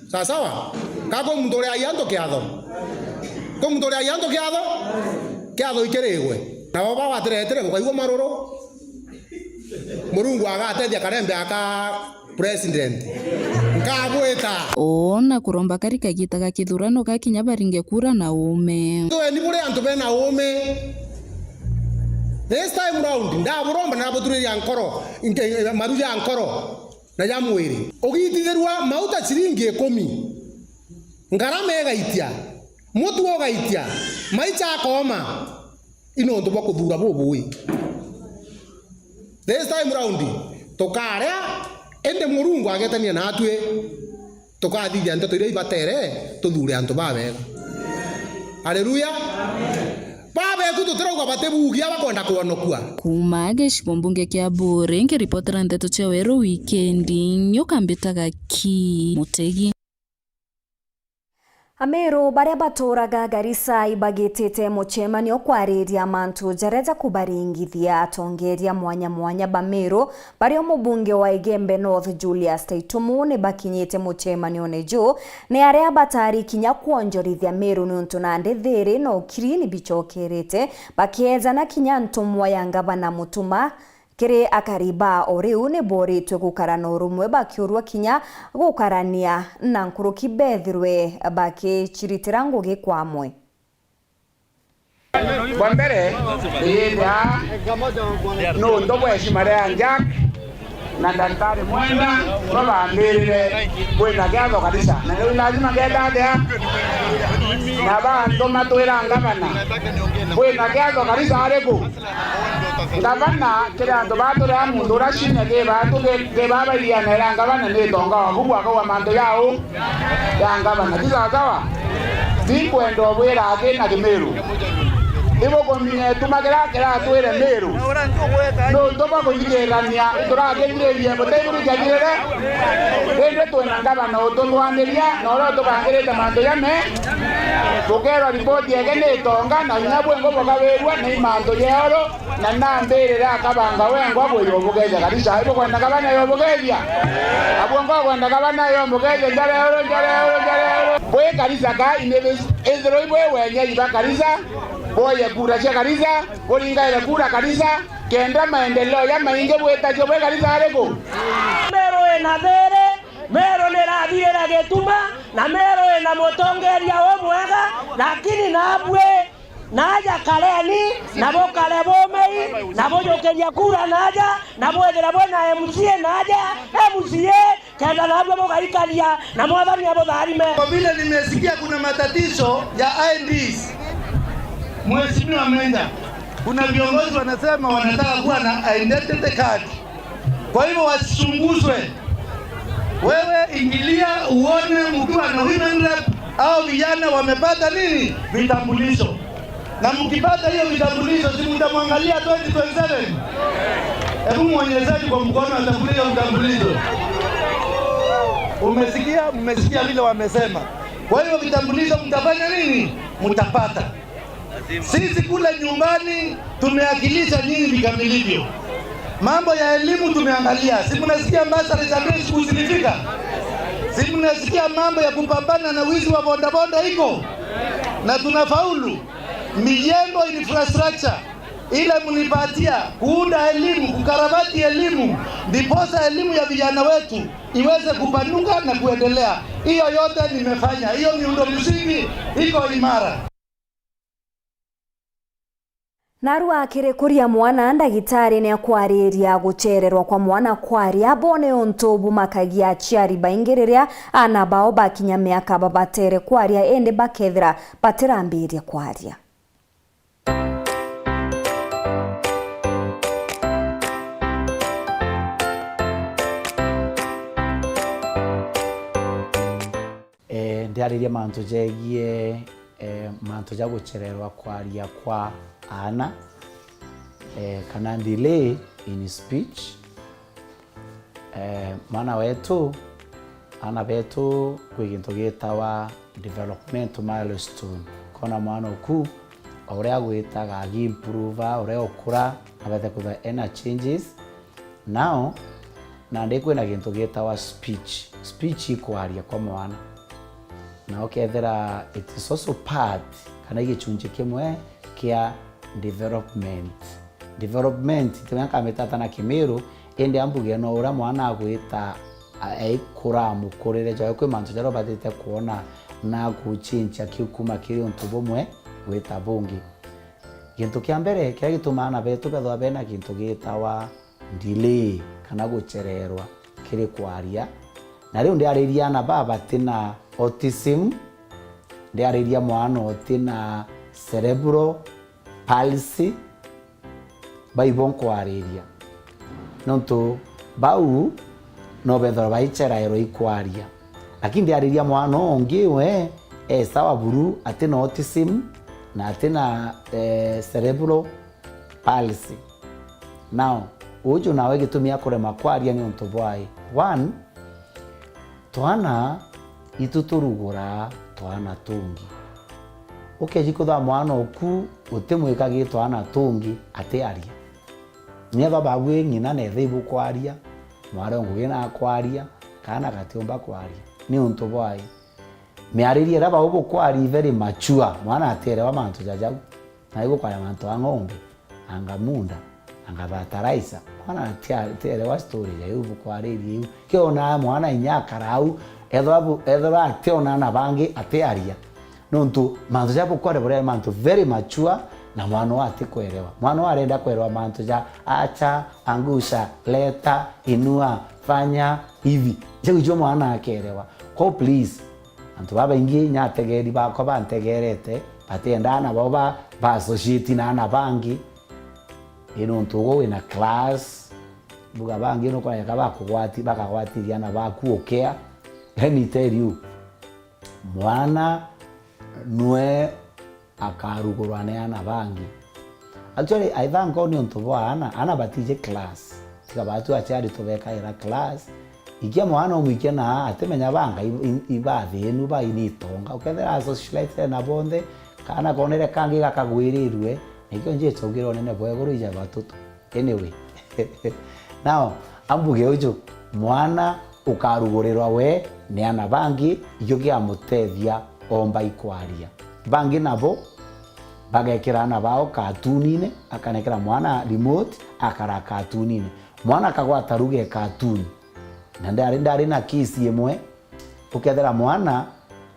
Sawa sawa? Ka kwi muntu uriagia antu kiatho? Kwi muntu uriagia antu kiatho? Kiatho ikirigwe. Nabo bawatiretire, bukaigua maruru. Murungu agatethia Karembe aka president. Nkabwita. O na kuromba kari kagita ga kithurano gakinya baringe kura na uume. Tueni buri antu bena uume. This time round, ndaburomba na buturiria nkoro, nke-, maru ja nkoro. Na ja mwiri. Ugitithirua mauta ciringi ikumi, ngarama igaitia, mutu ugaitia, maicha akooma, i nontu bwa kuthuura bubui. This time round, tukaria, indi Murungu agetania naatwi, tukathithia nteto iria ibatere, tuthuure antu babega. Haleluya! Babeku tutirauga batibugia bakwenda kwonokua. Kuuma gicigo mbunge kia Buuri, nkiripotera nteto cia Weru Wikendi, nyoka mbitaga ki Mutegi. Ameru baria baturaga Garissa ibagitite mucemanio kwariria mantu jaria jakubaringithia. Atongeria mwanya mwanya ba Meru, bario mubunge wa Igembe North Julius Taitumu, ni bakinyite mucemanione juu, ni aria batari kinya kwonjorithia Meru niuntu nandi thiiri na ukiri ni bicokerete, bakiejana kinya ntumwa ya ngavana Mutuma. Kiri akari ba o riu ni boritwe gukara na urumwe, bakiurua kinya gukarania na nkuruki bethirwe bakiciritira ngugi kwa amwe. Bwa mbere, iyithia nuntu bwa heshima ria Jack na Daktari Mwenda, no bambirire kwina kiatho kanisa. Na riu lazima ngenda atia? Na bantu matwira ngavana, kwina kiatho kanisa ariku? Ngavana, kiri antu baa turi a muntu uria cinya kibaa tu-, ki-, kibaa bairiana ira ngavana ni itonga waku bwakauga mantu jau ya ngavana. Ti sawasawa? Tinkwenda ubwira aki na Kimiru. Ibukumenya ituma kiria kiratwire Miru. Nuntu bwa kuthikirania, iturakithiririe muteithuri kiathirire. Indi Twina ngavana ututhwaniria na uria utubangirite mantu jame. Bukeerwa ripoti yake ni itonga, na inya bwingi bukawirua ni mantu jeeru, na nambirire akabanga wengwa bwirwa bukeethia kanisa. Ibukwenda gavana yo bukeethia? Abwo nkokwenda gavana yo bukeethia, njara euru, njara euru, njara euru. Bwi kanisa ka inibis-, ithirwa ibwi wenyeji ba kanisa, bwoye kura cia kanisa, buringaire kura kanisa, kenda maendeleo jamaingi bwitacio bwi kanisa ariku? Meru ina thiri, Meru nirathirire gituma, na Meru ina mutongeria umwega, lakini nabwi naja kareni, na bukare bumei, na bujukirie kura naja, na bwithire bwina M C A naja, M C A, kenda nabwi bugaikaria, na Mwathani abutharime. Kwa vile nimesikia kuna matatizo ya I Ds, Mheshimiwa Menja, kuna viongozi wanasema wanataka kuwa na identity card. Kwa hivyo wasichunguzwe. Wewe ingilia uone mkiwa na women rep au vijana wamepata nini? Vitambulisho. Na mkipata hiyo vitambulisho, si mtamwangalia twenty twenty-seven? Hebu muonyesheni kwa mkono atakule hiyo vitambulisho. Umesikia? Mmesikia vile wamesema. Kwa hiyo vitambulisho mtafanya nini? Mtapata. Sisi kule nyumbani tumewakilisha nyinyi vikamilivyo. Mambo ya elimu tumeangalia. Si mnasikia bursary za day school zilifika? Si mnasikia mambo ya kupambana na wizi wa bodaboda iko? Na tunafaulu. Mijengo, infrastructure ile mlipatia kuunda elimu, kukarabati elimu, ndiposa elimu ya vijana wetu iweze kupanuka na kuendelea. Hiyo yote nimefanya. Hiyo miundo msingi iko imara. Narua akirikuria mwana, ndagitari ni akwariria gucererwa kwa mwana kwaria. Bo ni untu bumakagia aciari baingi riria aana bao bakinya miaka babatere kwaria, indi bakethira batirambiriria kwaria. Eh, ndiaririe mantu jegie, eh, mantu ja gucererwa kwaria kwa aana, eh, kana delay in speech. Eh, mwana wetu, aana betu kwi gintu gitawa developmental milestone. Kona mwana oku, o uria agwitaga, agi improve, uria ukura, abete kwithirwa ena changes. Now, nandi kwina gintu gitawa speech. Speech i kwaria kwa mwana. Na ukethira it is also part, kana i gicunji kimwe kia development. Development, ti uria nkamitata na Kimiru, indi ambuge no uria mwana agwita, a-, aikura, mukurire jwawe, kwi mantu jaria ubatite kwona na guchinchia kiu kuma kiri untu bumwe gwita bungi. Gintu kia mbere kiria gitumaa aana betu bethirwa bena gintu gitawa delay kana gucererwa kiri kwaria. Na riu ndiariria aana baa batina autism, ndiariria mwana utina cerebral palsy, baibo nkwariria. Nontu bau no bethirwa baiceraerwa ikwaria. Lakini ndiariria mwana ungi we e sawa buru, atina autism na atina, eh, cerebral palsy. Now, uju nawe gitumi akurema kwaria ni untu bwai? One, twana itu turugura twana tungi. Ukeji kutha mwana oku utimwikagi twana tungi atiaria. Niethwa babwi ng'ina na ithe ibukwaria, mwari o ngugi nakwaria, kana gatiumba kwaria. Ni untu bwai? Miaririe iria bau bukwaria i very mature, mwana atierewa mantu ja jau. Na igukwaria mantu a ng'ombe, anga munda, anga fertilizer. Mwana atia-, atierewa story ja iu bukwaririe iu. Kiona mwana inya akara au, ethirwa bu-, ethirwa ationa na bangi atiaria. Nontu mantu ja bukwaria buria mantu very mature, na mwana uyu atikwerewa. Mwana uyu arenda kwerewa mantu ja acha, angusha, leta, inua, fanya, hivi. Jau ijo mwana akerewa. Ko please, antu babaingi inya ategeri bakwa bantegerete, batiendaa nabo ba, ba associate na aana bangi. Ii nontu ugwe wina class, mbuga bangi nukwoneka bakugwati-, bakagwatiria aana baku ukea. Let me tell you, mwana nwe akarugurwa ni aana bangi. Actually, I thank God ni untu bwa aana, aana batiji class. Tiga batu aciari tubekaira class, Ikia mwana umwikie na atimenya banga i-, i-, ibathinu ba ini itonga. Ukethira asocialite na bonthe, kana konere kangi gakagwirirue, nikio Jesu augire unene bwa iguru ija batutu. Anyway. Now, ambuge uju, mwana ukarugurirwa we ni ana bangi, ikio giamutethia omba ikwaria. Bangi nabo bagekira ana bao katunine, akanekera mwana remote, akara katunine. Mwana akagwata ruga e katuni. Na ndari, ndari na case imwe, ukethira mwana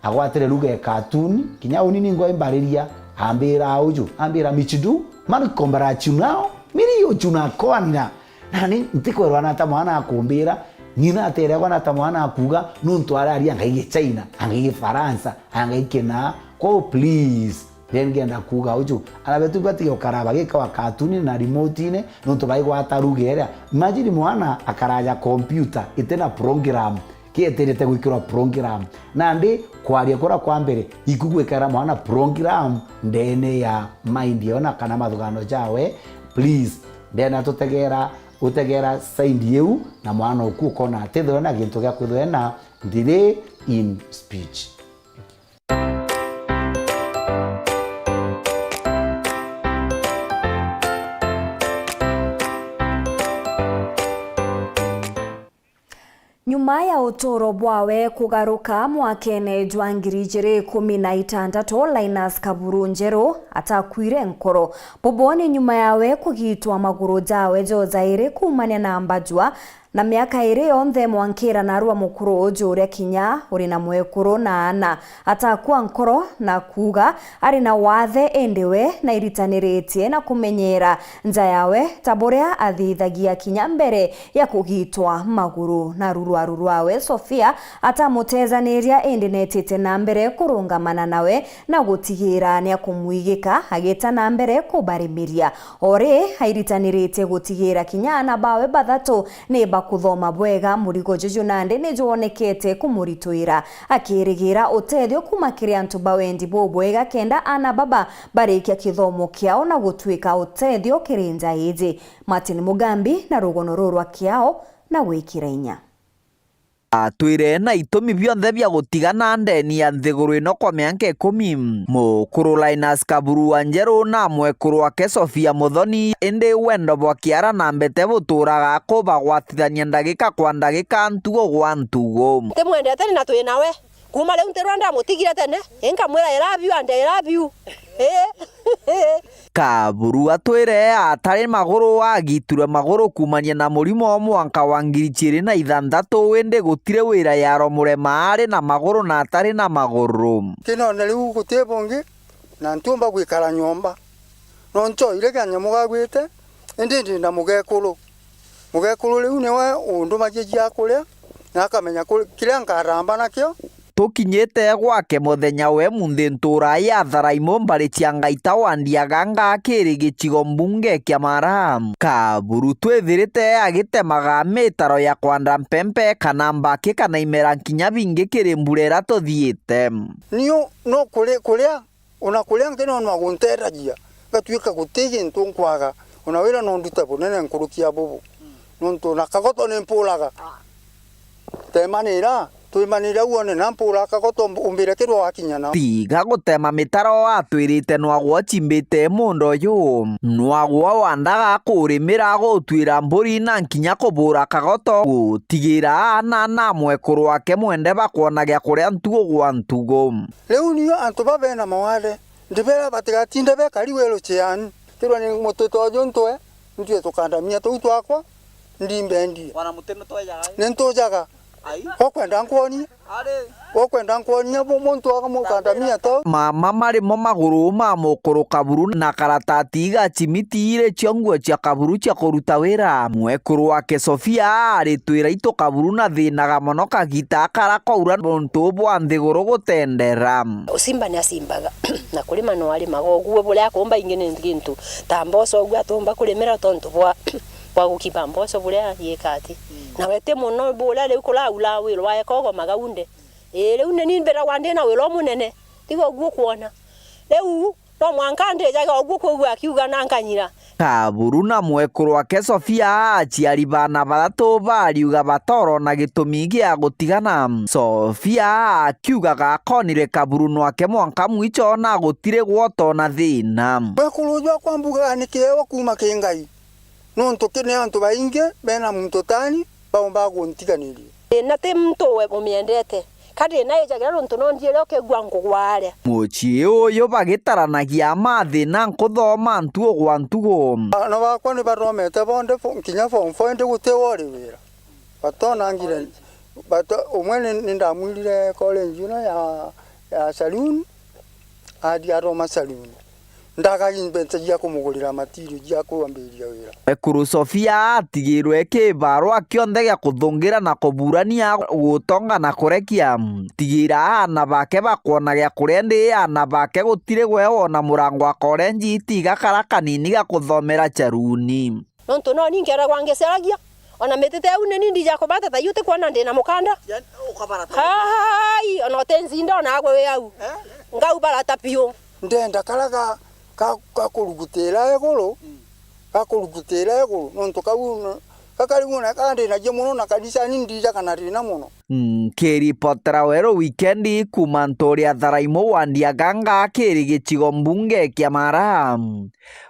agwatire ruga e katuni, kinya uni ningwa imbariria, ambira uju, ambira, "Michidu, man kombarachunao, miri uchuna koanina." Nani ntikwerwa nata mwana akumbira, ng'ina ateregwa nata mwana akuga, nuntu araria angai Gichina, angai Gifaransa, angai Kinaa. Ko please, then ngenda kuuga uju, ana betu batige gukara bagikawa katuni na remote-ine, nuntu baigwata ruga iria. Imagine mwana akaraja computer iti na program, kietirite gwikirwa program. Nandi kwaria kuria kwa mbere, iku gwikira mwana program ndene ya mind yawe na kana mathugano jawe, please. Ndena tutegera, utegera side iu, na mwana uku ukona atithwe na gintu gia kwithwa na delay in speech. Nyuma ya uturo bwawe kugaruka mwakene jwa ngiri ijiri ikumi na itantatu, Linus Kaburu Njeru atakwire nkoro. Bubu ni nyuma yawe kugitwa maguru jawe jojairi kuumania na mbajua, na miaka iri yonthe mwankira narua mukuru uju uria kinya uri na mwekuru na ana. Atakua nkoro na kuuga ari na wathe, indi we nairitaniritie na kumenyera nja yawe ta buria athithagia kinya mbere ya kugitwa maguru. Na rurwaru rwawe Sofia atamutejaniria, indi netite na mbere kurungamana nawe na gutigira ni akumwigika agita na mbere kubarimiria. Ori airitaniritie gutigira kinya ana bawe bathatu ni bakuthoma bwega. Murigo juju nandi ni jwonekete kumuritwira, akirigira utethio kuma kiri antu ba wendi bubwega kenda ana baba barikia kithomo kiao na gutwika utethio kiri nja iji. Martin Mugambi na rugono ruru rwa kiao na gwikira inya. Atwire na itumi bionthe bia gutigana ndeni ya nthiguru ino kwa mianka ikumi. Mukuru Linus Kaburu wa Njeru na mwekuru wake Sofia Muthoni, indi wendo bwa kiara na mbete buturaga kubagwatithania ndagika kwa ndagika, ntugo gwa ntugo. Timwendete ni na twi nawe. Kuuma riu ntirwa ndamutigire tene, inkamwira, "I love you and I love you." Ii. Kaburu atwire atari maguru, agitirwe maguru kuumania na murimo mwanka wa ngiri ciiri na ithanthatu, indi gutiri wira yaromurema ari na maguru na atari na maguru. Kinone riu guti bungi, na ntiumba gwikara nyomba. No nchoire kinya mugagwite, indi ndi na mugekuru. Mugekuru riu niwe undumagia gia kuria, na akamenya kuri-, kiria nkaramba nakio. Tukinyite gwake muthenya we munthi ntura ya Tharaimu, mbari cia Ngaita wa Ndiaganga, kiri gicigo mbunge kia Mara. Kaburu twithirite agitemaga mitaro ya kwanda mpempe kana mbaki kana imera nkinya bingi kiri mbura iria tuthiite. Niu no kuri-, kuria Ona kuria nkinonwa gunteethagia, ngatuika guti gintu nkwaga, ona wira no ndute bunene nkuruki ya bubu. Nontu ona kagoto ni mpuraga. Temanira, twimanira uone na mpura kagoto umb-, umbire kirwa wakinya na. Tiga gutema mitaro atwirite, nwagwa ucimbite munda uyu. Nwagwa wandaga kurimira, gutwira mburi na nkinya kubura kagoto, gutigira aana na mwekuru wake mwende bakwona gia kuria ntugo gwa ntugo. Riu nio antu ba bena mawathe, ndibera batigatinde bekari weru ciani. Kirwa ni mutu ta uju ntwe, ntue tukandamia tuu twakwa, ndimbendie. Wana muti ni twejaga ai? Ni ntujaga. Ai? Ukwenda nkwonie? Ari. Ukwenda nkwonie bu muntu akamukandamia tuu? Mama marimo maguru ma mukuru Kaburu na karatati iga cimiti iri cio nguo cia Kaburu cia kuruta wira. Mwekuru wake Sofia aritwira itu Kaburu na thinaga mono kagita akara kwaura nontu bwa nthiguru gutendera. Ucimba ni acimbaga, na kurima no arimaga. Uguo buria akumba ingi ni gintu ta mboco, uguo atumba kurimira tontu bwa, bwa gukimba mboco buria yika ati. Mm. Na we ti muno buria riu kuraura wirwa ekogomaga unde. Ii, riu ni ni mbiragwa ndi na wira umunene, tiga uguo kwona. Riu no mwanka ndijaga uguo kwigua akiuga na nkanyira. Kaburu na mwekuru wake Sofia aciari bana bathatu bariuga batorona gitumi gia gutigana. Sofia akiugaga akonire Kaburu nwake mwanka mwicho na gutiri gwotona thina. Mwekuru jwakwa mbugaga ni kiewa kuuma ki Ngai, nontu ki ni antu baingi bena muntu tani baumba guntiganiria. Thina ti muntu we umiendete, ka thina ijagira nontu no ndiire ukigua ngugwaria. Mucii uyu bagitaranagia mathina nkuthoma ntugo gwa ntugo. Ana bakwa ni bathomete bonthe fo-, kinya form four, indi guti wori wira. Batonangire, bato-, umwe ni, ni ndamwirire college ino ya, ya saloon, athi athoma saloon. Ndagaga mbeca cia kumugurira material cia kwambiriria wira. Ekuru Sofia atigirwe kibarua kionthe gia kuthungira na kuburania gutonga na kurekia. Tigira aana bake bakwona gia kuria, indi aana bake gutiri gwe wona murango wa korenji itiga kara kanini ga kuthomera charuni. Nontu no ni nkeragwa ngicaragia, ona mitite au ni ni ndija kubata ta yu utikwona ndi na mukanda. Yaani, ukabara ta hai, ona uti nzinda ona agwe wi au. Eh? Ngau barata piu. Ndenda kara ga, ga, ga kurugutira iguru, mm, ga kurugutira iguru, nontu kau no, gakari muna kandi nagia muno na kanisa ni ndija kana thina muno. Nkiripotera Weru Wikendi kuuma nturi ya Tharaimu wa Ndiaganga kiri gicigo mbunge kia Mara.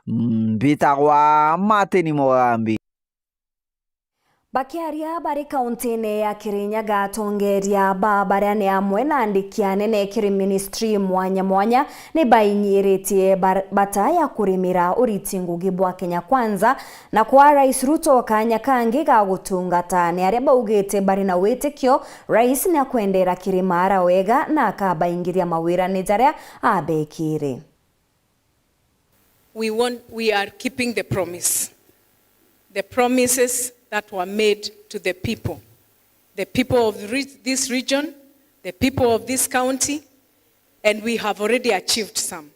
Mbitagwa Martin Mugambi. Bakiaria bari kauntine ya Kirinyaga, atongeria ba baria ni amwe na andiki anene kiri ministry mwanya mwanya ni bainyiritie bar-, bata ya kurimira uriti ngugi bwa Kenya Kwanza na kwa Rais Ruto kanya kangi ga gutungata. Ni aria baugite bari na witikio Rais ni akwendera kirima ara wega na akabaingiria mawirane jaria abekire. We want, we are keeping the promise. The promises that were made to the people. The people of re-, this region, the people of this county, and we have already achieved some.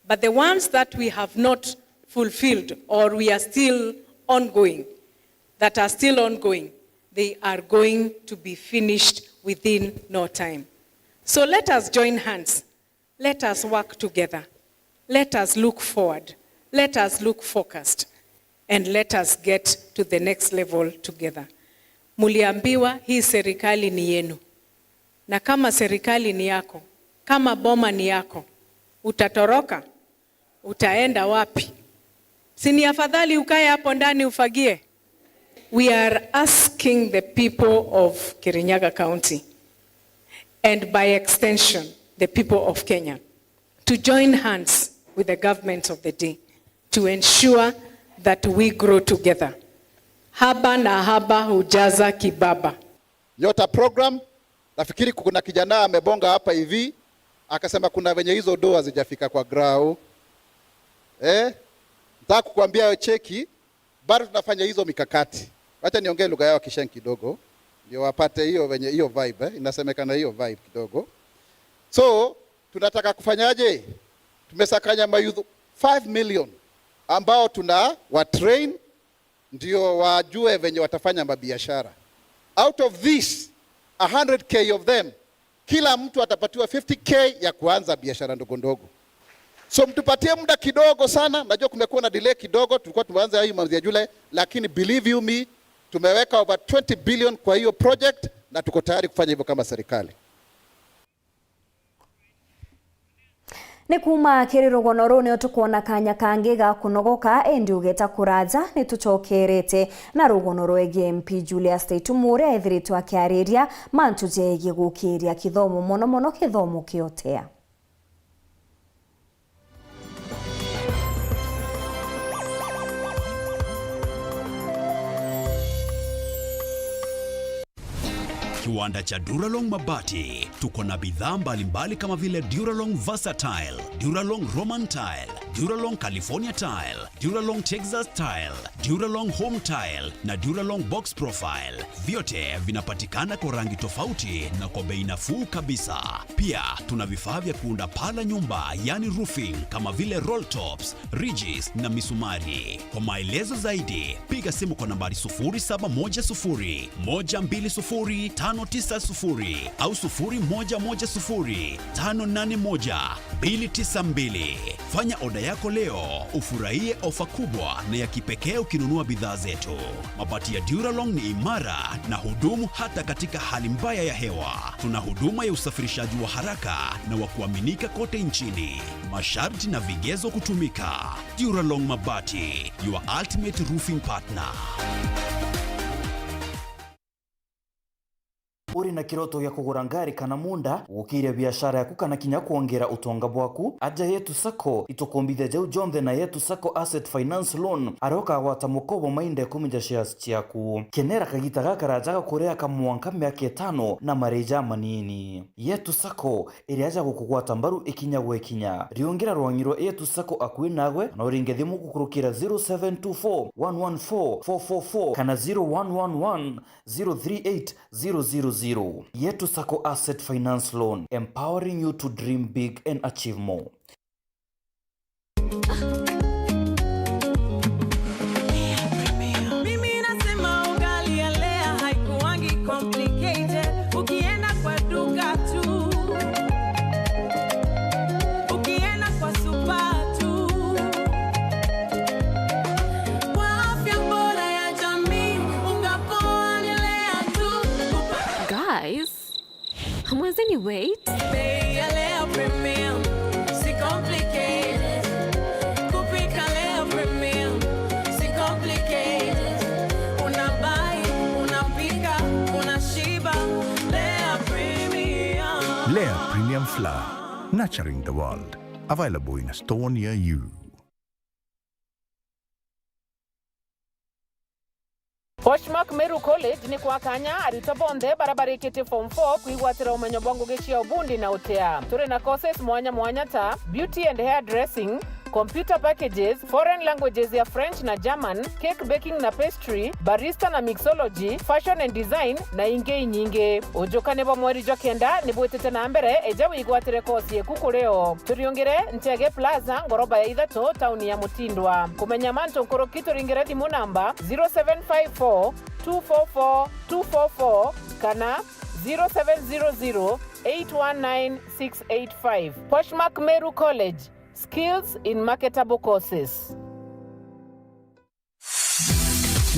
But the ones that we have not fulfilled or we are still ongoing, that are still ongoing, they are going to be finished within no time. So let us join hands. Let us work together. Let us look forward. Let us look focused. And let us get to the next level together. Muliambiwa hii serikali ni yenu. Na kama serikali ni yako, kama boma ni yako, utatoroka? Utaenda wapi? Si ni afadhali ukae hapo ndani ufagie? We are asking the people of Kirinyaga County, and by extension, the people of Kenya, to join hands with the government of the day to ensure that we grow together. Haba na haba hujaza kibaba. Nyota program, nafikiri kuna kijana amebonga hapa hivi, akasema kuna venye hizo doo hazijafika kwa grau. Eh? Nataka kukuambia wewe cheki, bado tunafanya hizo mikakati. Wacha niongee lugha yao Kishen kidogo, ndio wapate hiyo venye, hiyo vibe, eh? Inasemekana hiyo vibe kidogo. So, tunataka kufanyaje? Tumesakanya mayouth five million ambao tuna wa train ndio wajue venye watafanya mabiashara. Out of this, a hundred K of them, kila mtu atapatiwa fifty K ya kuanza biashara ndogo ndogo. So mtupatie muda kidogo sana, najua kumekuwa na delay kidogo, tulikuwa tumeanza hii mwezi ya July, lakini believe you me, tumeweka over twenty billion kwa hiyo project na tuko tayari kufanya hivyo kama serikali. Ni kuuma kiri rugono ruu nio tukwona kanya kangi ga kunogoka, indi ugeta kuraja ni tucokerete na rugono rwegie M P Julius Taitumu, uria ethiritwe akiariria mantu jegie gukiria kithomo, mono mono kithomo kia utea. Kiwanda cha Duralong Mabati. Tuko na bidhaa mbalimbali kama vile Duralong Versatile, Duralong Roman Tile, Duralong California Tile, Duralong Texas Tile, Duralong Home Tile na Duralong Box Profile. Vyote vinapatikana kwa rangi tofauti na kwa bei nafuu kabisa. Pia tuna vifaa vya kuunda paa la nyumba, yani roofing, kama vile roll tops, ridges na misumari. Kwa maelezo zaidi, piga simu kwa nambari sufuri saba moja sufuri, moja mbili sufuri, tano tisa sufuri au sufuri moja moja sufuri, tano nane moja, mbili tisa mbili. Fanya oda yako leo, ufurahie ofa kubwa na ya kipekee ukinunua bidhaa zetu. Mabati ya Duralong ni imara na hudumu hata katika hali mbaya ya hewa. Tuna huduma ya usafirishaji wa haraka na wa kuaminika kote nchini. Masharti na vigezo kutumika. Duralong Mabati, your ultimate roofing partner. Uri na kiroto gia kugura ngari kana munda, gukiria biashara yaku, kana kinya kwongera utonga bwaku? Aja Yetu Sacco itukumbithia jau jonthe na Yetu Sacco Asset Finance Loan, aria ukagwata mukobo mainda ikumi ja shares ciaku. Kenera kagita gakaraja ga kuria ka mwanka miaka itano na marii jamanini. Yetu Sacco, iria ja gukugwata mbaru ikinya gwe ikinya. Riungira rwangi rwa Yetu Sacco akui nagwe, na uringe thimu gukurukira zero seven two four, one one four, four four four kana zero one one one, zero three eight, zero zero zero. Yetu Sacco Asset Finance Loan, empowering you to dream big and achieve more. Mimi nasema ugali ya Lea haikuwangi complicated. Ukienda kwa duka tu, ukienda kwa supa tu, kwa afya bora ya jamii, unga poa ni Lea tu. Guys, hamwezeni wait? Bei ya Lea Premium, si complicated. Kupika Lea Premium, si complicated. Una buy, unapika, unashiba. Lea Premium. Lea Premium Flour, nurturing the world. Available in a store near you. Poshmark Meru College ni kwa kanya aritwa bonthe baria barikitie form four kwigwatira umenyo bwa ngugi cia ubundi na utea. Turi na courses mwanya mwanya ta beauty and hair dressing, computer packages, foreign languages ya French na German, cake baking na pastry, barista na mixology, fashion and design, na ingi inyingi. Ujukani bwa mweri jwa kenda ni bwitite na mbere, eja wigwatire course yeku kuri o. Turiungire Nchege Plaza, ngoroba ya ithatu, tauni ya Mutindwa. Kumenya mantu nkuruki, turingire thimu namba zero seven five four, two four four, two four four kana zero seven zero zero, eight one nine, six eight five. Poshmark Meru College, skills in marketable courses.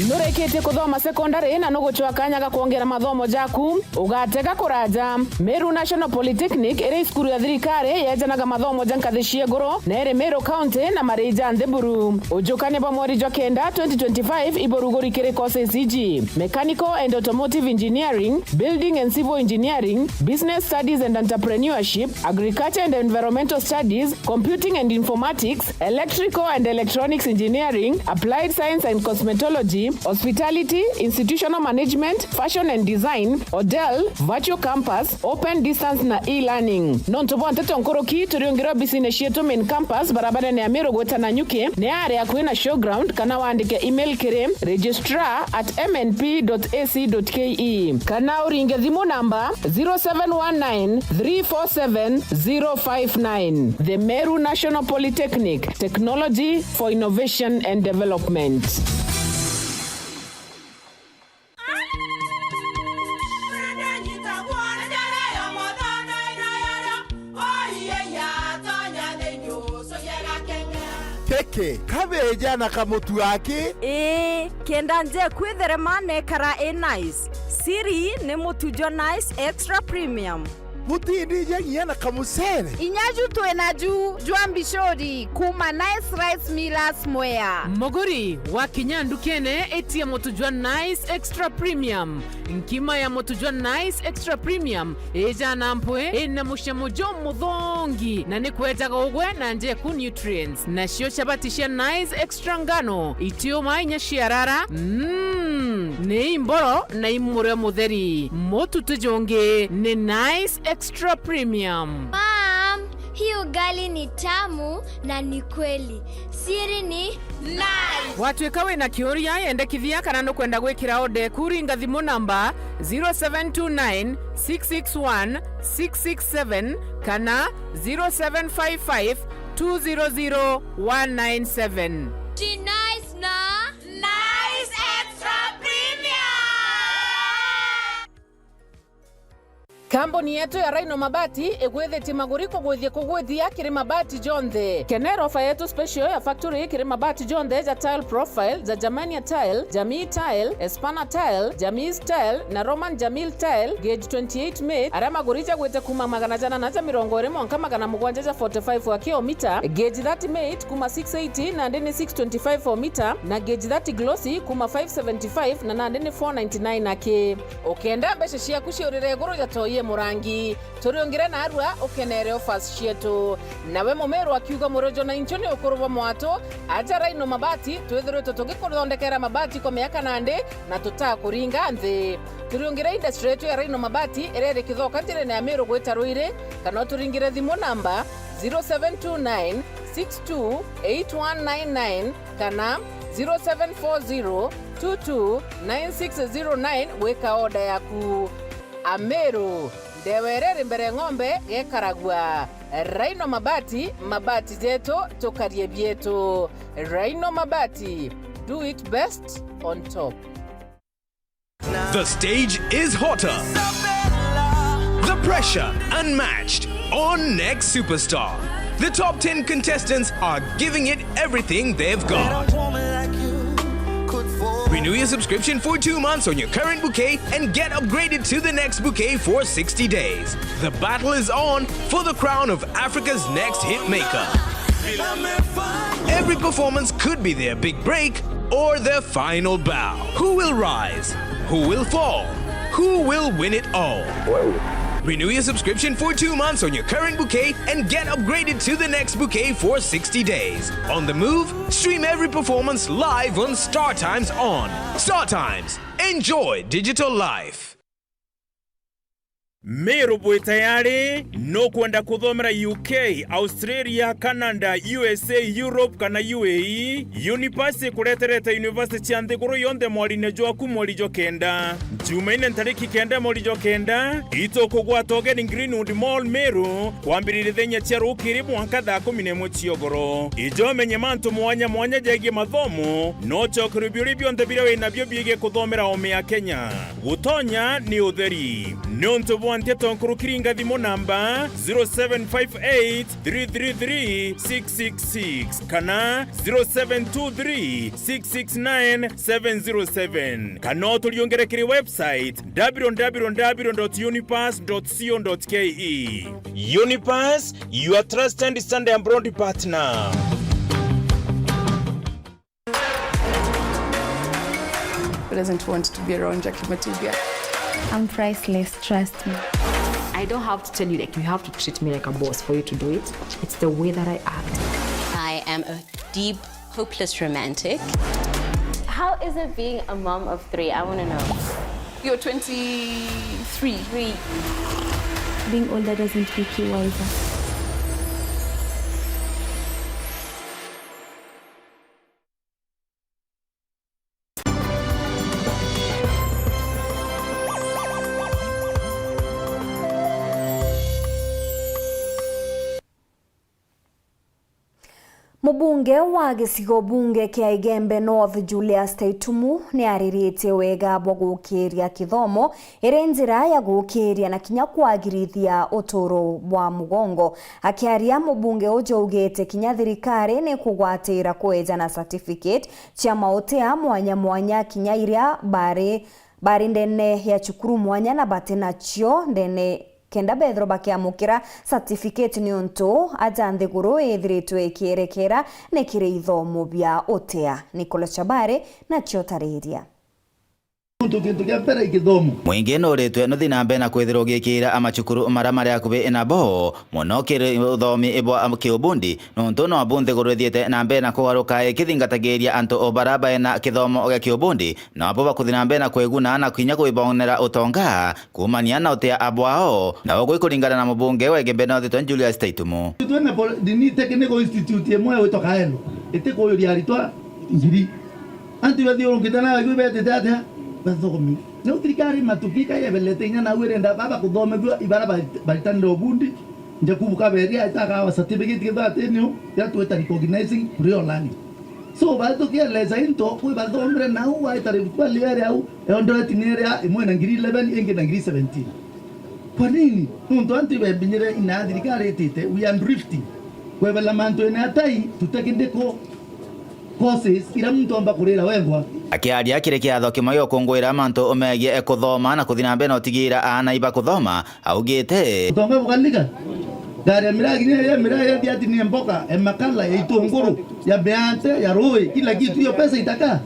Nurikitie kuthoma secondary na nugucwa kanya ga kwongera mathomo jaku? Ugatega kuraja. Meru National Polytechnic iri cukuru ya thirikari yejanaga mathomo ja nkathi cia iguru na iri Meru County na marii ja nthi buru. Ujukani bwa mweri jwa kenda twenty twenty-five iburuguri kiri courses iji: Mechanical and Automotive Engineering, Building and Civil Engineering, Business Studies and Entrepreneurship, Agriculture and Environmental Studies, Computing and Informatics, Electrical and Electronics Engineering, Applied Science and Cosmetology, Hospitality, Institutional Management, Fashion and Design, Odel, Virtual Campus, Open Distance na E-Learning. Nontu bwa nteto nkuruki, turiungire obisine cietu Main Campus, barabarene ya Meru gwita Nanyuki, ni aria akui na Showground, kana wandike email kiri registrar at M N P dot A C dot K E, kana uringe thimu namba zero seven one nine, three four seven, zero five nine. The Meru National Polytechnic, technology for innovation and development. Kiki, kabeja na kamutu aki? Ii, kenda njeku itherema na ikara i nice. Siri ni mutu jwa Nice Extra Premium. Butindija nginya na kamucere? Inya ju twi naju jwa mbicuri kuuma Nice Rice Millers Mwea. Muguri, wakinya ndukene, itia mutu jwa Nice Extra Premium. Nkima ya mutu jwa Nice Extra Premium ijana mpwi, ina mucamo jumuthongi, na ni kwejaga ugwe na njeku nutrients. Nacio chabati cia Nice Extra ngano, itiuma inya ciarara, mm, ni imboro na imurio mutheri. Mutu ti jungi, ni Nice Extra Premium. Mom, hii ugali ni tamu na ni kweli. Siri ni Nice. Watuika wina kiuria, yendekithia kana nukwenda gwikira order eku, ringa thimu namba zero seven two nine, six six one, six six seven kana zero seven five five, two zero zero, one nine seven. Ji Nice na Nice Extra Premium. Kambuni yetu ya Rhino Mabati igwithitie maguri kugwithia kugwithia kiri mabati jonthe. Kenera ofa yetu special ya factory kiri mabati jonthe ja Tile Profile, ja Germania Tile, Jamii Tile, Espana Tile, Jamii Tile na Roman Jamil Tile, gauge twenty-eight mate, aria maguri jagwite kuma magana janana ja mirongo iri mwanka magana mugwanja ja forty-five wa kilomita, gauge thirty mate kuma six eighty nandi ni six twenty-five o mita, na gauge thirty glossy kuma five seventy-five na nandi ni four ninety-nine aki. Ukenda mbeca ciaku ciurire iguru ja toi ya murangi, turiungire narua ukenere offers cietu. Nawe Mumiru akiuga, murojo na inchu ni ukuru bwa mwatu, aja Rhino Mabati, twithiritwe tugikuthondekera mabati kwa miaka nandi na tutakuringa nthi. Turiungire industry yetu ya Rhino Mabati iria iri Kithoka njirene ya Miru gwita Ruiri, kana uturingire thimu namba zero seven two nine six two eight one nine nine kana zero seven four zero two two nine six zero nine gwika order yaku. Ameru, ndewa iria iri mbere ng'ombe gekaragua. Rhino Mabati, mabati jetu, tukarie bietu. Rhino Mabati, do it best on top. The stage is hotter. The pressure unmatched on Next Superstar. The top ten contestants are giving it everything they've got. Renew your subscription for two months on your current bouquet and get upgraded to the next bouquet for sixty days. The battle is on for the crown of Africa's next hit maker. Every performance could be their big break or their final bow. Who will rise? Who will fall? Who will win it all? Renew your subscription for two months on your current bouquet and get upgraded to the next bouquet for sixty days. On the move, stream every performance live on Star Times On. Star Times. Enjoy digital life. Miru bwi tayari? Nukwenda kuthomera U K, Australia, Canada, U S A, Europe kana U A E? Unipass ikureterete university cia nthiguru yonthe mwarine jwaku mweri jwa kenda. Jumaine ntariki kenda mweri jwa kenda, itukugwata ugeni Greenwood Mall, Miru, kwambiriria thenya cia rukiri mwanka thaa kumi na imwe ciogoro. Ija umenye mantu mwanya mwanya jegie mathomo, na ucokerie biuria bionthe biria wi nabio biegie kuthomera oome ya Kenya. Gutonya ni utheri. Niuntu bwa nteto nkuruki ringa thimu namba zero seven five eight three three three six six six kana zero seven two three six six nine seven zero seven, kana uturiungire kiri website w w w dot unipass dot co dot k e. Unipass, your trusted Sunday abroad partner. Who doesn't want to be around Jackie Matibia? I'm priceless, trust me. I don't have to tell you, like, you have to treat me like a boss for you to do it. It's the way that I act. I am a deep, hopeless romantic. How is it being a mom of three? I wanna know. You're twenty-three. Three. Being older doesn't make you wiser. Mubunge wa gicigo bunge kia Igembe North, Julius Taitumu, ni ariritie wega bwa gukiria kithomo iri njira ya gukiria na kinya kwagirithia uturo bwa mugongo. Akiaria, mubunge uju augite kinya thirikari ni kugwatira kweja na certificate cia mautia mwanya mwanya kinya iria bari, bari ndene ya cukuru mwanya na bati nacio ndene kenda bethirwa bakiamukira certificate, niuntu aja nthiguru ithiritwe ikierekera ni kiri ithomo bia utia. Nicholas Chabari nacio tariria. Nontu kintu kia mbere i githomo. Mwingi nuritwe nuthi na mbere na kwithirwa ugikiira amacukuru maria mari akuvi nabo, mono kiri uthomi bwa kiubundi, nontu nobu nthiguru ithiite na mbere na kugaruka ikithingatagiria antu o baria baina kithomo gia kiubundi, nobo bakuthi na mbere na kwiguna na kinya kwibonera utonga kuumania na utia abwao, na ugu ikuringana na mubunge wa Igembe North Julius Taitumu. Twina pol-, nini, technical institute imwe igwitwa Kaelo, itikuyuria aritwa ngiri. Antu bathiurungite na bagui betite atia? Bathomi. Riu thirikari matuki ka yebelete inya nau irenda baba kuthomethua ibara bari-, baritanire ubundi, Jakubu Kaberia aita akawa certificate kithatu niu, ya twita recognizing real learning. So, batukieleza into, kwi bathomire nau, waita Rift Valley area au, Eldoret ni iria imwe na ngiri eleven, ingi na ngiri seventeen. Kwa nini? Nontu antu ibebinyire ina thirikari itite, we are drifting. Kwebela mantu ene atai, tutekindiko courses ira muntu omba kurira wengwa. Akiaria kiri kiatho kimwe giokunguira mantu umegie kuthoma na kuthi na mbere na utigira aana iba kuthoma, augite, utonga bukaliga. Ngari ya miraa kinya ya miraa ya thiati ni mboka, ya makala, ya itunguru, ya miante, ya rui, kila kitu, hiyo pesa itakaa.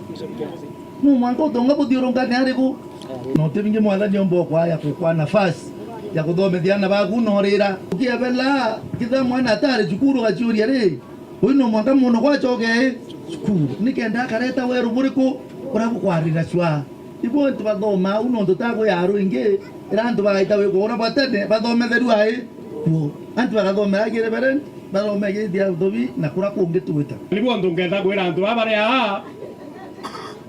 No mwanka utonga buthiurungane ariku. No tibingi mwathani omba ukwaya kukwa nafasi ya kuthomithia aana baku norira. Ukiebela kitha mwana atari cukuru gaciuria ri, uyu no mwanka muno gwacoke cukuru. Nikenda akareta weru buriku uria bukwarira cwa. Ibo antu bathoma au nontu ta kwi aru ingi, ira antu bagaita wikwa uria bwa tene, bathometherua ai kuo. Antu bagathomera kiri bere, bathome githia uthobi na kuria kungi twita. Nibu antu ngenda kwira antu baba bari aa,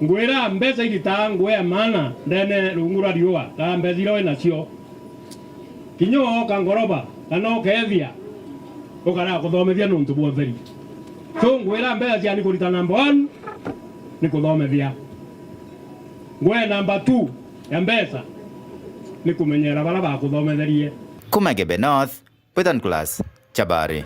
ngwira mbeca iritaa ngugi ya maana ndene rungu rwa riua, ta mbeca iria winacio. Kinya ooka ngoroba, kana ukeethia, ukara kuthomethia nontu bwa utheri. So, ngwira mbeca ciani kurita number one ni kuthomethia. Ngwe number two ya mbeca ni kumenyera bara bakuthometherie. Kuma Gebe North, Withan Class, Chabari.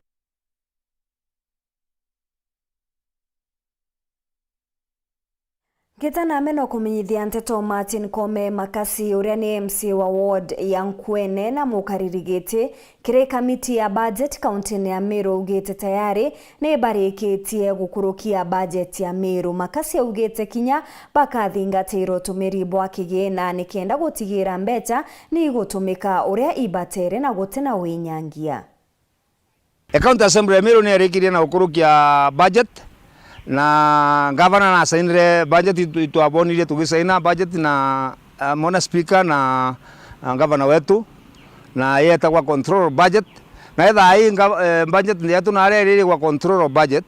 Ngita na meno kumenyithia nteto Martin Kome Makasi, uria ni M C A wa ward ya Nkwene na mukariri giti kiri kamiti ya budget kaunti-ini ya Meru, augite tayari ni barikitie gukurukia budget ya Meru. Makasi augite kinya bakathingatira utumiri bwa kigina nikenda gutigira mbeca ni igutumika uria ibatere na gutina winyangia. E County Assembly ya Meru ni yarikirie na gukurukia budget, na ngavana nasainire budget, itu-, itwabonirie tugisaina budget na, ah, mona speaker na, ah, ngavana wetu, na yetagwa control budget. Na ethaa ii nga-, eh, budget yetu na aria iri gwa control budget,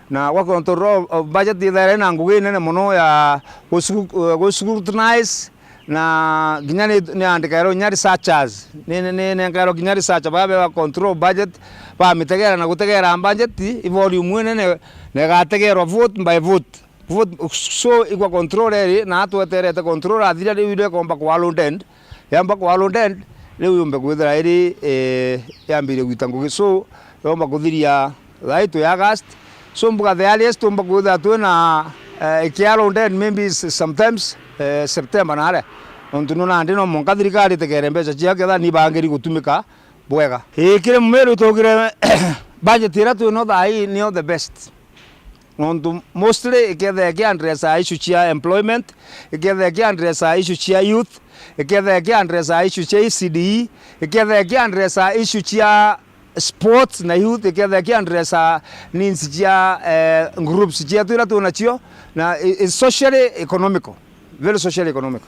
na gwa control budget ithaire na ngugi nene mono ya gu-, eh, gu-, scrutinize na kinya ni, ni andikairwo kinya researchers, ni, ni, ni nenkairwo kinya research, baba ba control budget, bamitegera na gutegera budget i volume inene, na igategerwa vote by vote. Vote, so igwa control eri, na atweterete control athira, riu iria ikomba ku allowed end, yamba ku allowed end, riu yumbe kwithira iri, eh, yambirie gwita ngugi. So yomba kuthiria thaa ii twi August. So mbuga the earliest tumba kwithira twina, eh, ikiaro then maybe s-, sometimes, eh, September nare. Nontu no nandi no mwanka thirikari itegere mbeca ciao ketha ni bangiri gutumika bwega. Ii, kiri Mumiru itugire budget iria twino thaa ii niyo the best. Nontu mostly iketha iki address issue cia employment, iketha iki address issue cia youth, iketha iki address issue cia E C D, iketha iki address issue cia sports na youth, iketha iki address needs cia, eh, groups cietu iria twinacio, na i-, i socially economical, very socially economical.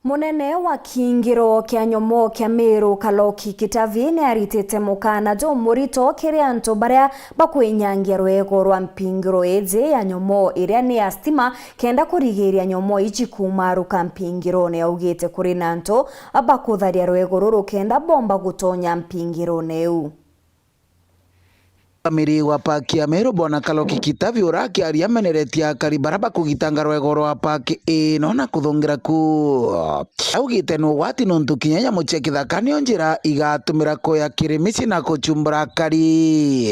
Munene wa kiingiro kia nyomo kia Meru, Kaloki Kitavi, ni aritite mukana jumurito kiri antu baria bakwinyangia rwego rwa mpingiro iji ya nyomo iria ni ya stima, kenda kurigiria nyomo iji kumaruka mpingirone. Augite kuri na antu bakutharia rwego ruru kenda bomba gutonya mpingirone iu. Rugamiri wa paki ya Meru, Bwana Kaloki Kitavi, urakiaria ameneretie akari baria bakugitanga rwego rwa paki ino na kuthungira ku. Augite ni ugwati nontu kinya nyamu cia kithaka nio njira igatumira kuya kiri micii na kuchumbura akari.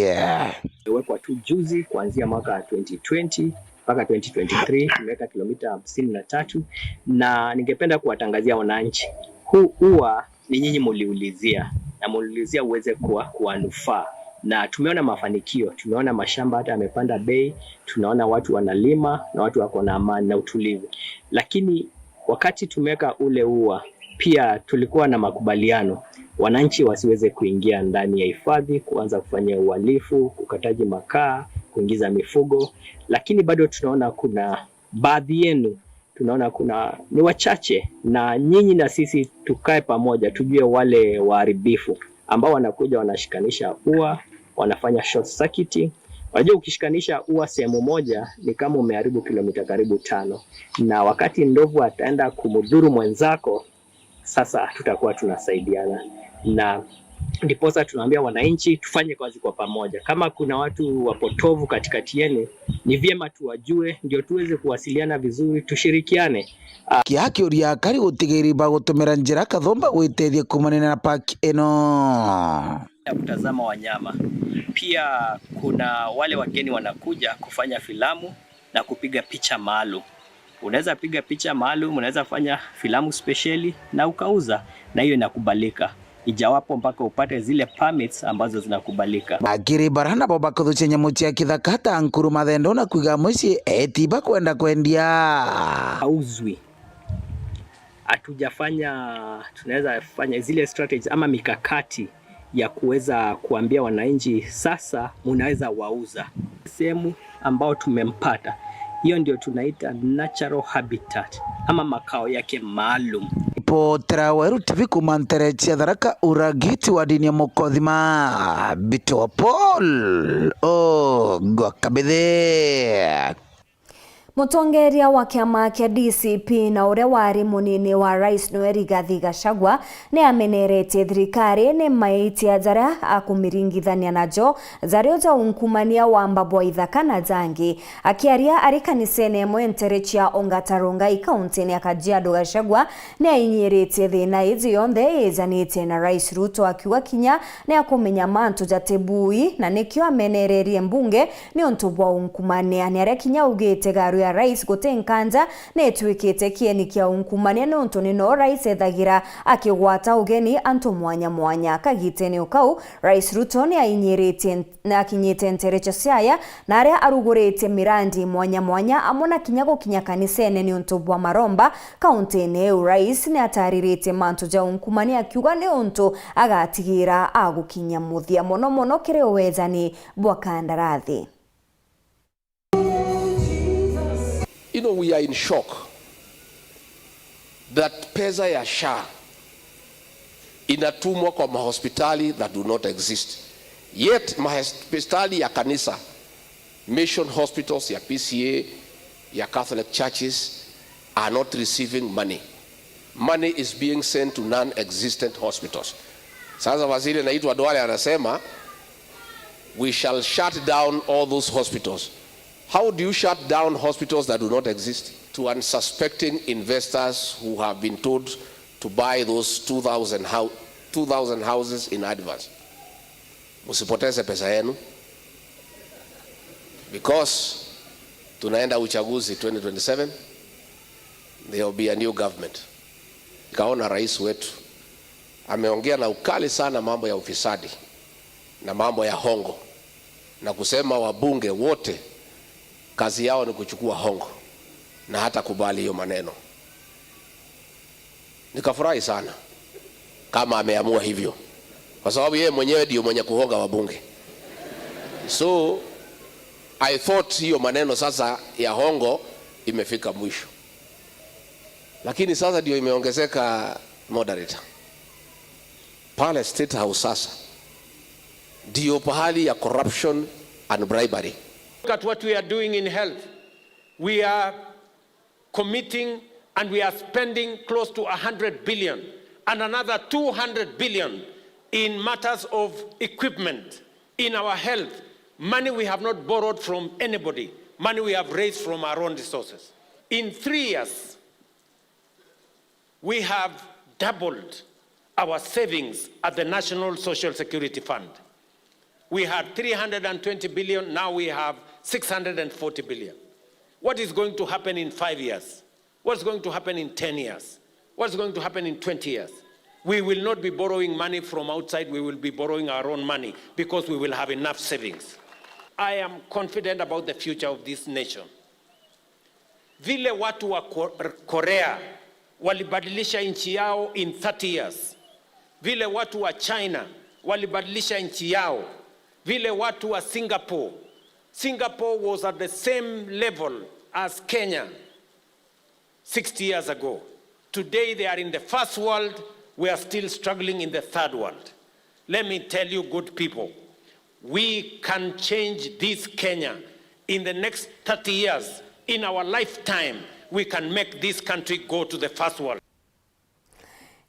Imewekwa tu juzi kuanzia mwaka twenty twenty mpaka twenty twenty-three, tumeweka kilomita hamsini na tatu, na ningependa kuwatangazia wananchi, huu ua ni nyinyi muliulizia, na muliulizia uweze kuwa, kuwanufaa. Na tumeona mafanikio, tumeona mashamba hata yamepanda bei, tunaona watu wanalima na watu wako na amani na utulivu. Lakini wakati tumeweka ule ua, pia tulikuwa na makubaliano wananchi wasiweze kuingia ndani ya hifadhi, kuanza kufanya uhalifu, ukataji makaa, kuingiza mifugo. Lakini bado tunaona kuna baadhi yenu, tunaona kuna, ni wachache, na nyinyi na sisi tukae pamoja, tujue wale waharibifu ambao wanakuja wanashikanisha ua, wanafanya short circuit. Unajua, ukishikanisha ua sehemu moja ni kama umeharibu kilomita karibu tano, na wakati ndovu ataenda kumdhuru mwenzako, sasa tutakuwa tunasaidiana. Na Ndiposa tunaambia wananchi tufanye kazi kwa pamoja. Kama kuna watu wapotovu katikati yenu, ni vyema tuwajue, ndio tuweze kuwasiliana vizuri, tushirikiane. Kiakiuria akari gutigiri ba gutumira njira kathumba gwitethia kumanina na park ino. Ya kutazama wanyama. Pia kuna wale wageni wanakuja kufanya filamu na kupiga picha maalum. Unaweza piga picha maalum, unaweza fanya filamu spesheli na ukauza, na hiyo inakubalika, ijawapo mpaka upate zile permits ambazo zinakubalika. Bakiri bara nabo bakuthucia nyamu cia kithaka ta nkuru, mathendo na kwiga mucii, eti bakwenda kwendia. Hauzwi. Hatujafanya, tunaweza fanya zile strategies ama mikakati ya kuweza kuambia wananchi, "Sasa munaweza wauza." Sehemu ambao tumempata, hiyo ndio tunaita natural habitat ama makao yake maalum. Ripotera Weru T V kuma ntere cia Tharaka, uragiti wa dini ya Mukothima, Mbito wa Paul Ogwa Kabithe. Mutongeria wa kiama kia D C P na uria wari munini wa rais niwe Rigathi Gachagua ni ameneretie thirikari ni maitia jaria akumiringithania najo, jario ja unkumania wa mba bwa ithaka na jangi. Akiaria ari kanisene imwe ntere cia Ongata Rongai, kauntini ya Kajiado, Gachagua ni ainyiritie thina iji yonthe ijanitie na Rais Ruto, akiuga kinya ni akumenya mantu jati bui, na nikio amenererie mbunge niuntu bwa unkumania. Ni aria kinya augite garu ya rais guti nkanja ni itwikite kieni kia unkumania, niuntu ni no rais ethagira akigwata ugeni antu mwanya mwanya. Kagitene o kau, Rais Ruto ni ainyiritie na akinyite nterecho ciaya, na aria aruguritie mirandi mwanya mwanya, amwe na kinya gukinya kanisene niuntu bwa maromba kauntini iu. Rais ni atariritie mantu ja unkumania, akiuga ni untu agatigira agukinya muthia, mono mono kiri uwejani bwa kandarathi. You know, we are in shock that pesa ya SHA inatumwa kwa mahospitali that do not exist. Yet mahospitali ya kanisa, mission hospitals ya P C A, ya Catholic churches are not receiving money. Money is being sent to non-existent hospitals. Sasa waziri anaitwa Duale anasema, "We shall shut down all those hospitals." How do you shut down hospitals that do not exist? To unsuspecting investors who have been told to buy those two thousand hou-, two thousand houses in advance. Msipoteze pesa yenu, because tunaenda uchaguzi twenty twenty-seven, there will be a new government. Nikaona rais wetu ameongea na ukali sana mambo ya ufisadi na mambo ya hongo, na kusema wabunge wote kazi yao ni kuchukua hongo, na hata kubali hiyo maneno. Nikafurahi sana kama ameamua hivyo, kwa sababu yeye mwenyewe ndio mwenye kuhonga wabunge. So I thought hiyo maneno sasa ya hongo imefika mwisho, lakini sasa ndio imeongezeka, moderator. Pale State House sasa ndio pahali ya corruption and bribery. Look at what we are doing in health. We are committing and we are spending close to a hundred billion and another two hundred billion in matters of equipment in our health. Money we have not borrowed from anybody. Money we have raised from our own resources. In three years, we have doubled our savings at the National Social Security Fund. We had three hundred and twenty billion, now we have six hundred and forty billion. What is going to happen in five years? What's going to happen in ten years? What's going to happen in twenty years? We will not be borrowing money from outside, we will be borrowing our own money because we will have enough savings. I am confident about the future of this nation. Vile watu wa Ko-, Korea walibadilisha nchi yao in thirty years, vile watu wa China walibadilisha nchi yao, vile watu wa Singapore, Singapore was at the same level as Kenya sixty years ago. Today they are in the first world, we are still struggling in the third world. Let me tell you, good people, we can change this Kenya. In the next thirty years, in our lifetime, we can make this country go to the first world.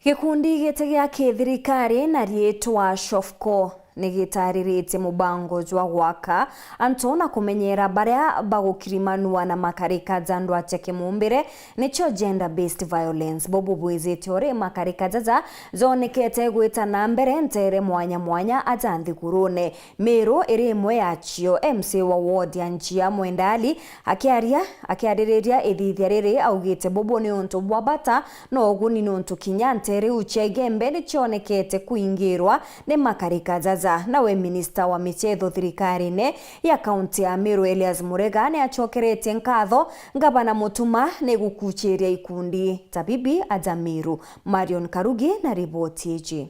Gikundi giti gia kithirikari na riitwa SHOFCO ni gitariritie mubango jwa gwaka antu na kumenyera baria bagukirimanua na makarika ja ndwate kimumbire, nicio gender based violence. Bubu bwizite uri makarika jaja jonekete gwita na mbere ntere mwanya mwanya aja nthigurune. Meru iri imwe ya cio. M C A wa ward ya Njia Mwenda Ali akiaria, akiaririria ithithia riri augite bubu ni untu bwa bata na uguni nontu kinya ntere iu cia Igembe ni cionekete kuingirwa ni makarika jaja. Nawe minista wa michetho thirikarine ya kaunti ya Meru Elias Murega ni acokeretie nkatho ngavana Mutuma ni gukuchiria ikundi ta bibi aja Meru. Marion Karugi na riboti iji.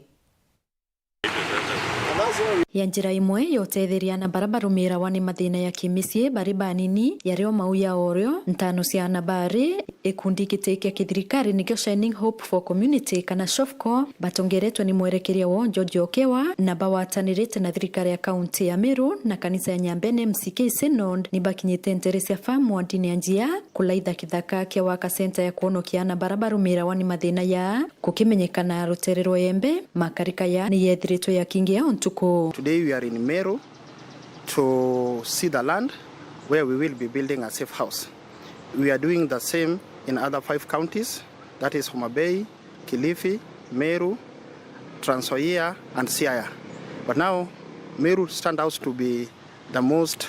Ya njira imwe ya utetheria ana bara barumirawa ni mathina ya kimicii bari banini, yari o mau ya orio, ntano cia ana bari, gikundi giti kia kithirikari nikio Shining Hope for Community kana SHOFCO, batongeretwe ni mwerekeria wao George Okewa, na bawatanirite na thirikari ya kaunti ya Meru na kanisa ya Nyambene M C K Synod, ni bakinyite ntere cia farm wardini ya Njia, kulaitha kithaka kia waka center ya kwonokia ana bara barumirawa ni mathina ya kukimenyekana rutere rwa Igembe, makarika ya ni yethiritwe yakingia o ntuku. Today we are in Meru to see the land where we will be building a safe house. We are doing the same in other five counties, that is Homa Bay, Kilifi, Meru, Trans Nzoia and Siaya. But now Meru stand out to be the most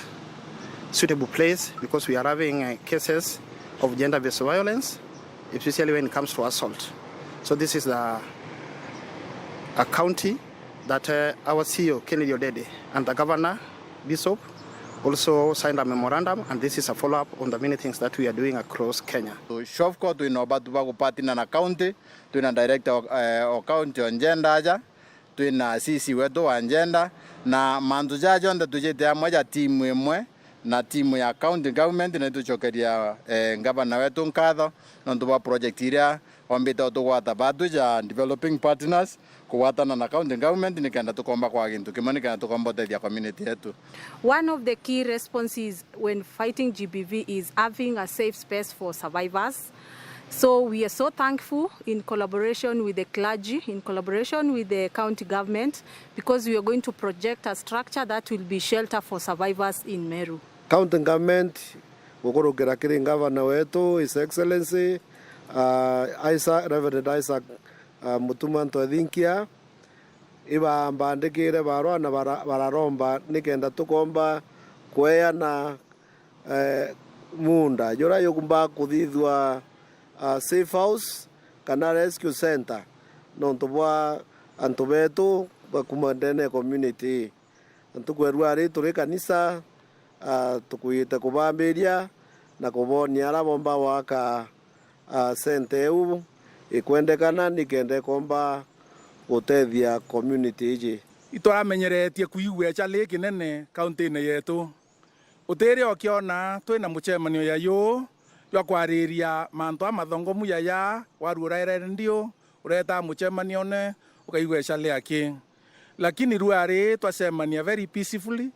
suitable place because we are having, uh, cases of gender-based violence, especially when it comes to assault. So this is the, a county that, uh, our C E O, Kennedy Odede, and the governor, Bishop, also signed a memorandum, and this is a follow-up on the many things that we are doing across Kenya. So, SHOFCO twina ubatu bwa gupartner na county, twina director o, eh, o county o gender aja, twina C C wetu wa gender, na mantu jaa jonthe tujite amwe ja timu imwe na timu ya county government, na itucokeria, eh, ngavana wetu nkatho nontu bwa project iria ombite utugwata batu ja developing partners, kugwatana na county government nikenda tukomba kwa gintu kimwe, nikenda tukomba utethia community yetu. One of the key responses when fighting G B V is having a safe space for survivors. So we are so thankful in collaboration with the clergy, in collaboration with the county government, because we are going to project a structure that will be shelter for survivors in Meru. County government gukurukira kiri ngavana wetu, His Excellency, uh, Isaac, Reverend Isaac, uh, Mutuma Ntwethinkia, ibambandikire barua na bara-, bararomba nikenda tukomba kweana, eh, muunda juria jugomba kuthithua, ah, safe house kana rescue center nontu bwa antu betu bakuma ndene ya community. Na ntuku ya rua ri turi kanisa, ah, tukwite kubambiria na kubonia aria bomba gwaka, ah, center iu ikwendekana nikenda ikomba gutethia community iji. Itwaramenyeretie kwigua echali kinene kauntine yetu. Utiri ukiona twina mucemanio ya juu jwa kwariria mantu amathongomu jaya, waru uraerere ndiu, uretaa mucemanione, ukaigua echali aki. Lakini rua ri twacemania very peacefully,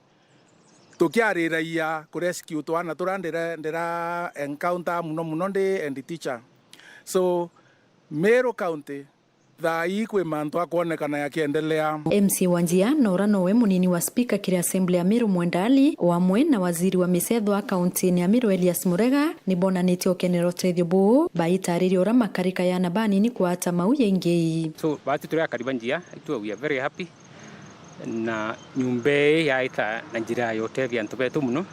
tukiariragia kurescue twana turia ndira, ndira encounter muno muno ndi head teacher. So, Meru County, thaa ii kwi mantu akwonekana yakiendelea. M C wa Njia, na ura nowe munini wa spika kiri assembly ya Meru Mwenda Ali, o amwe na waziri wa micetho a kauntini ya Meru Elias Murega, ni bonanitie ukenera utethio buu, baitariria ura makarika ya ana banini kwata mau yaingi. So, batu turi akari ba Njia, itu we are very happy. Na nyumba ii yaita na njira ya utethia antu betu muno,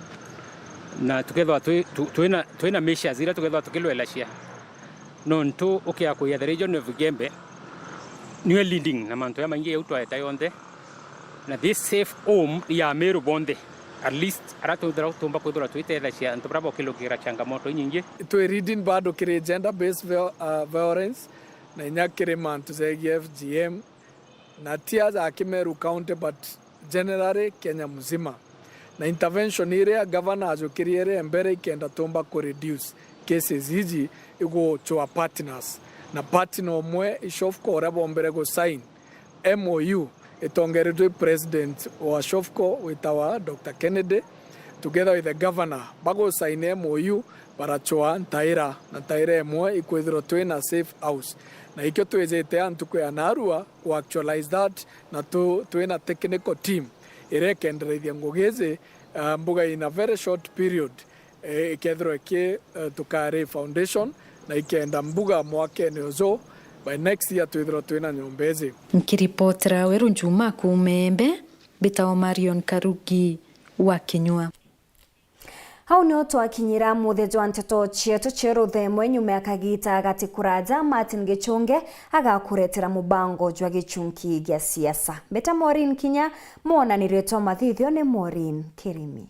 na tukethwa twi, tu, twina, twina measures iria tukethwa tukilwelacia. Nontu ukia kwia the region of Igembe, niwe leading na mantu ya maingi jau twaeta yonthe, na this safe home ya Meru bonthe, at least aria twithirwa tumba kwithirwa twitethacia antu baria bokilugira changamoto inyingi. Twi leading bado kiri gender based viol-, uh, violence, na inya kiri mantu jegii F G M, na ti aja Kimeru County, but generally Kenya mzima. Na intervention iria governor ajukirie iri mbere ikenda tumba ku reduce cases iji iguchwa partners. Na partner umwe i SHOFCO uria bombere gu sign M O U itongeretwe i president wa SHOFCO witawa Doctor Kennedy, together with the governor, bagu sign M O U, barachwa ntaira, na ntaira imwe ikwithirwa twina safe house. Na ikio twijite a ntuku ya narua ku actualize that, na tu-, twina technical team iria ikendereithia ngugi iji, ah, mbuga in a very short period, eh, ikethirwa iki, eh, tuka lay foundation, na ikenda mbuga mwakene uju, by next year twithirwa twina nyomba iji. Nkiripotera Weru Njuma kuuma Embe, mbitagwa Marion Karugi wa Kinyua. Au nio twakinyira muthia jwa nteto cietu cia ruthemwe nyuma ya kagita gati kuraja. Martin Gichunge agakuretera mubango jwa gichunki gia siasa. Mbeta Maureen Kinya, mwonanirie twa mathithio ni Maureen Kirimi.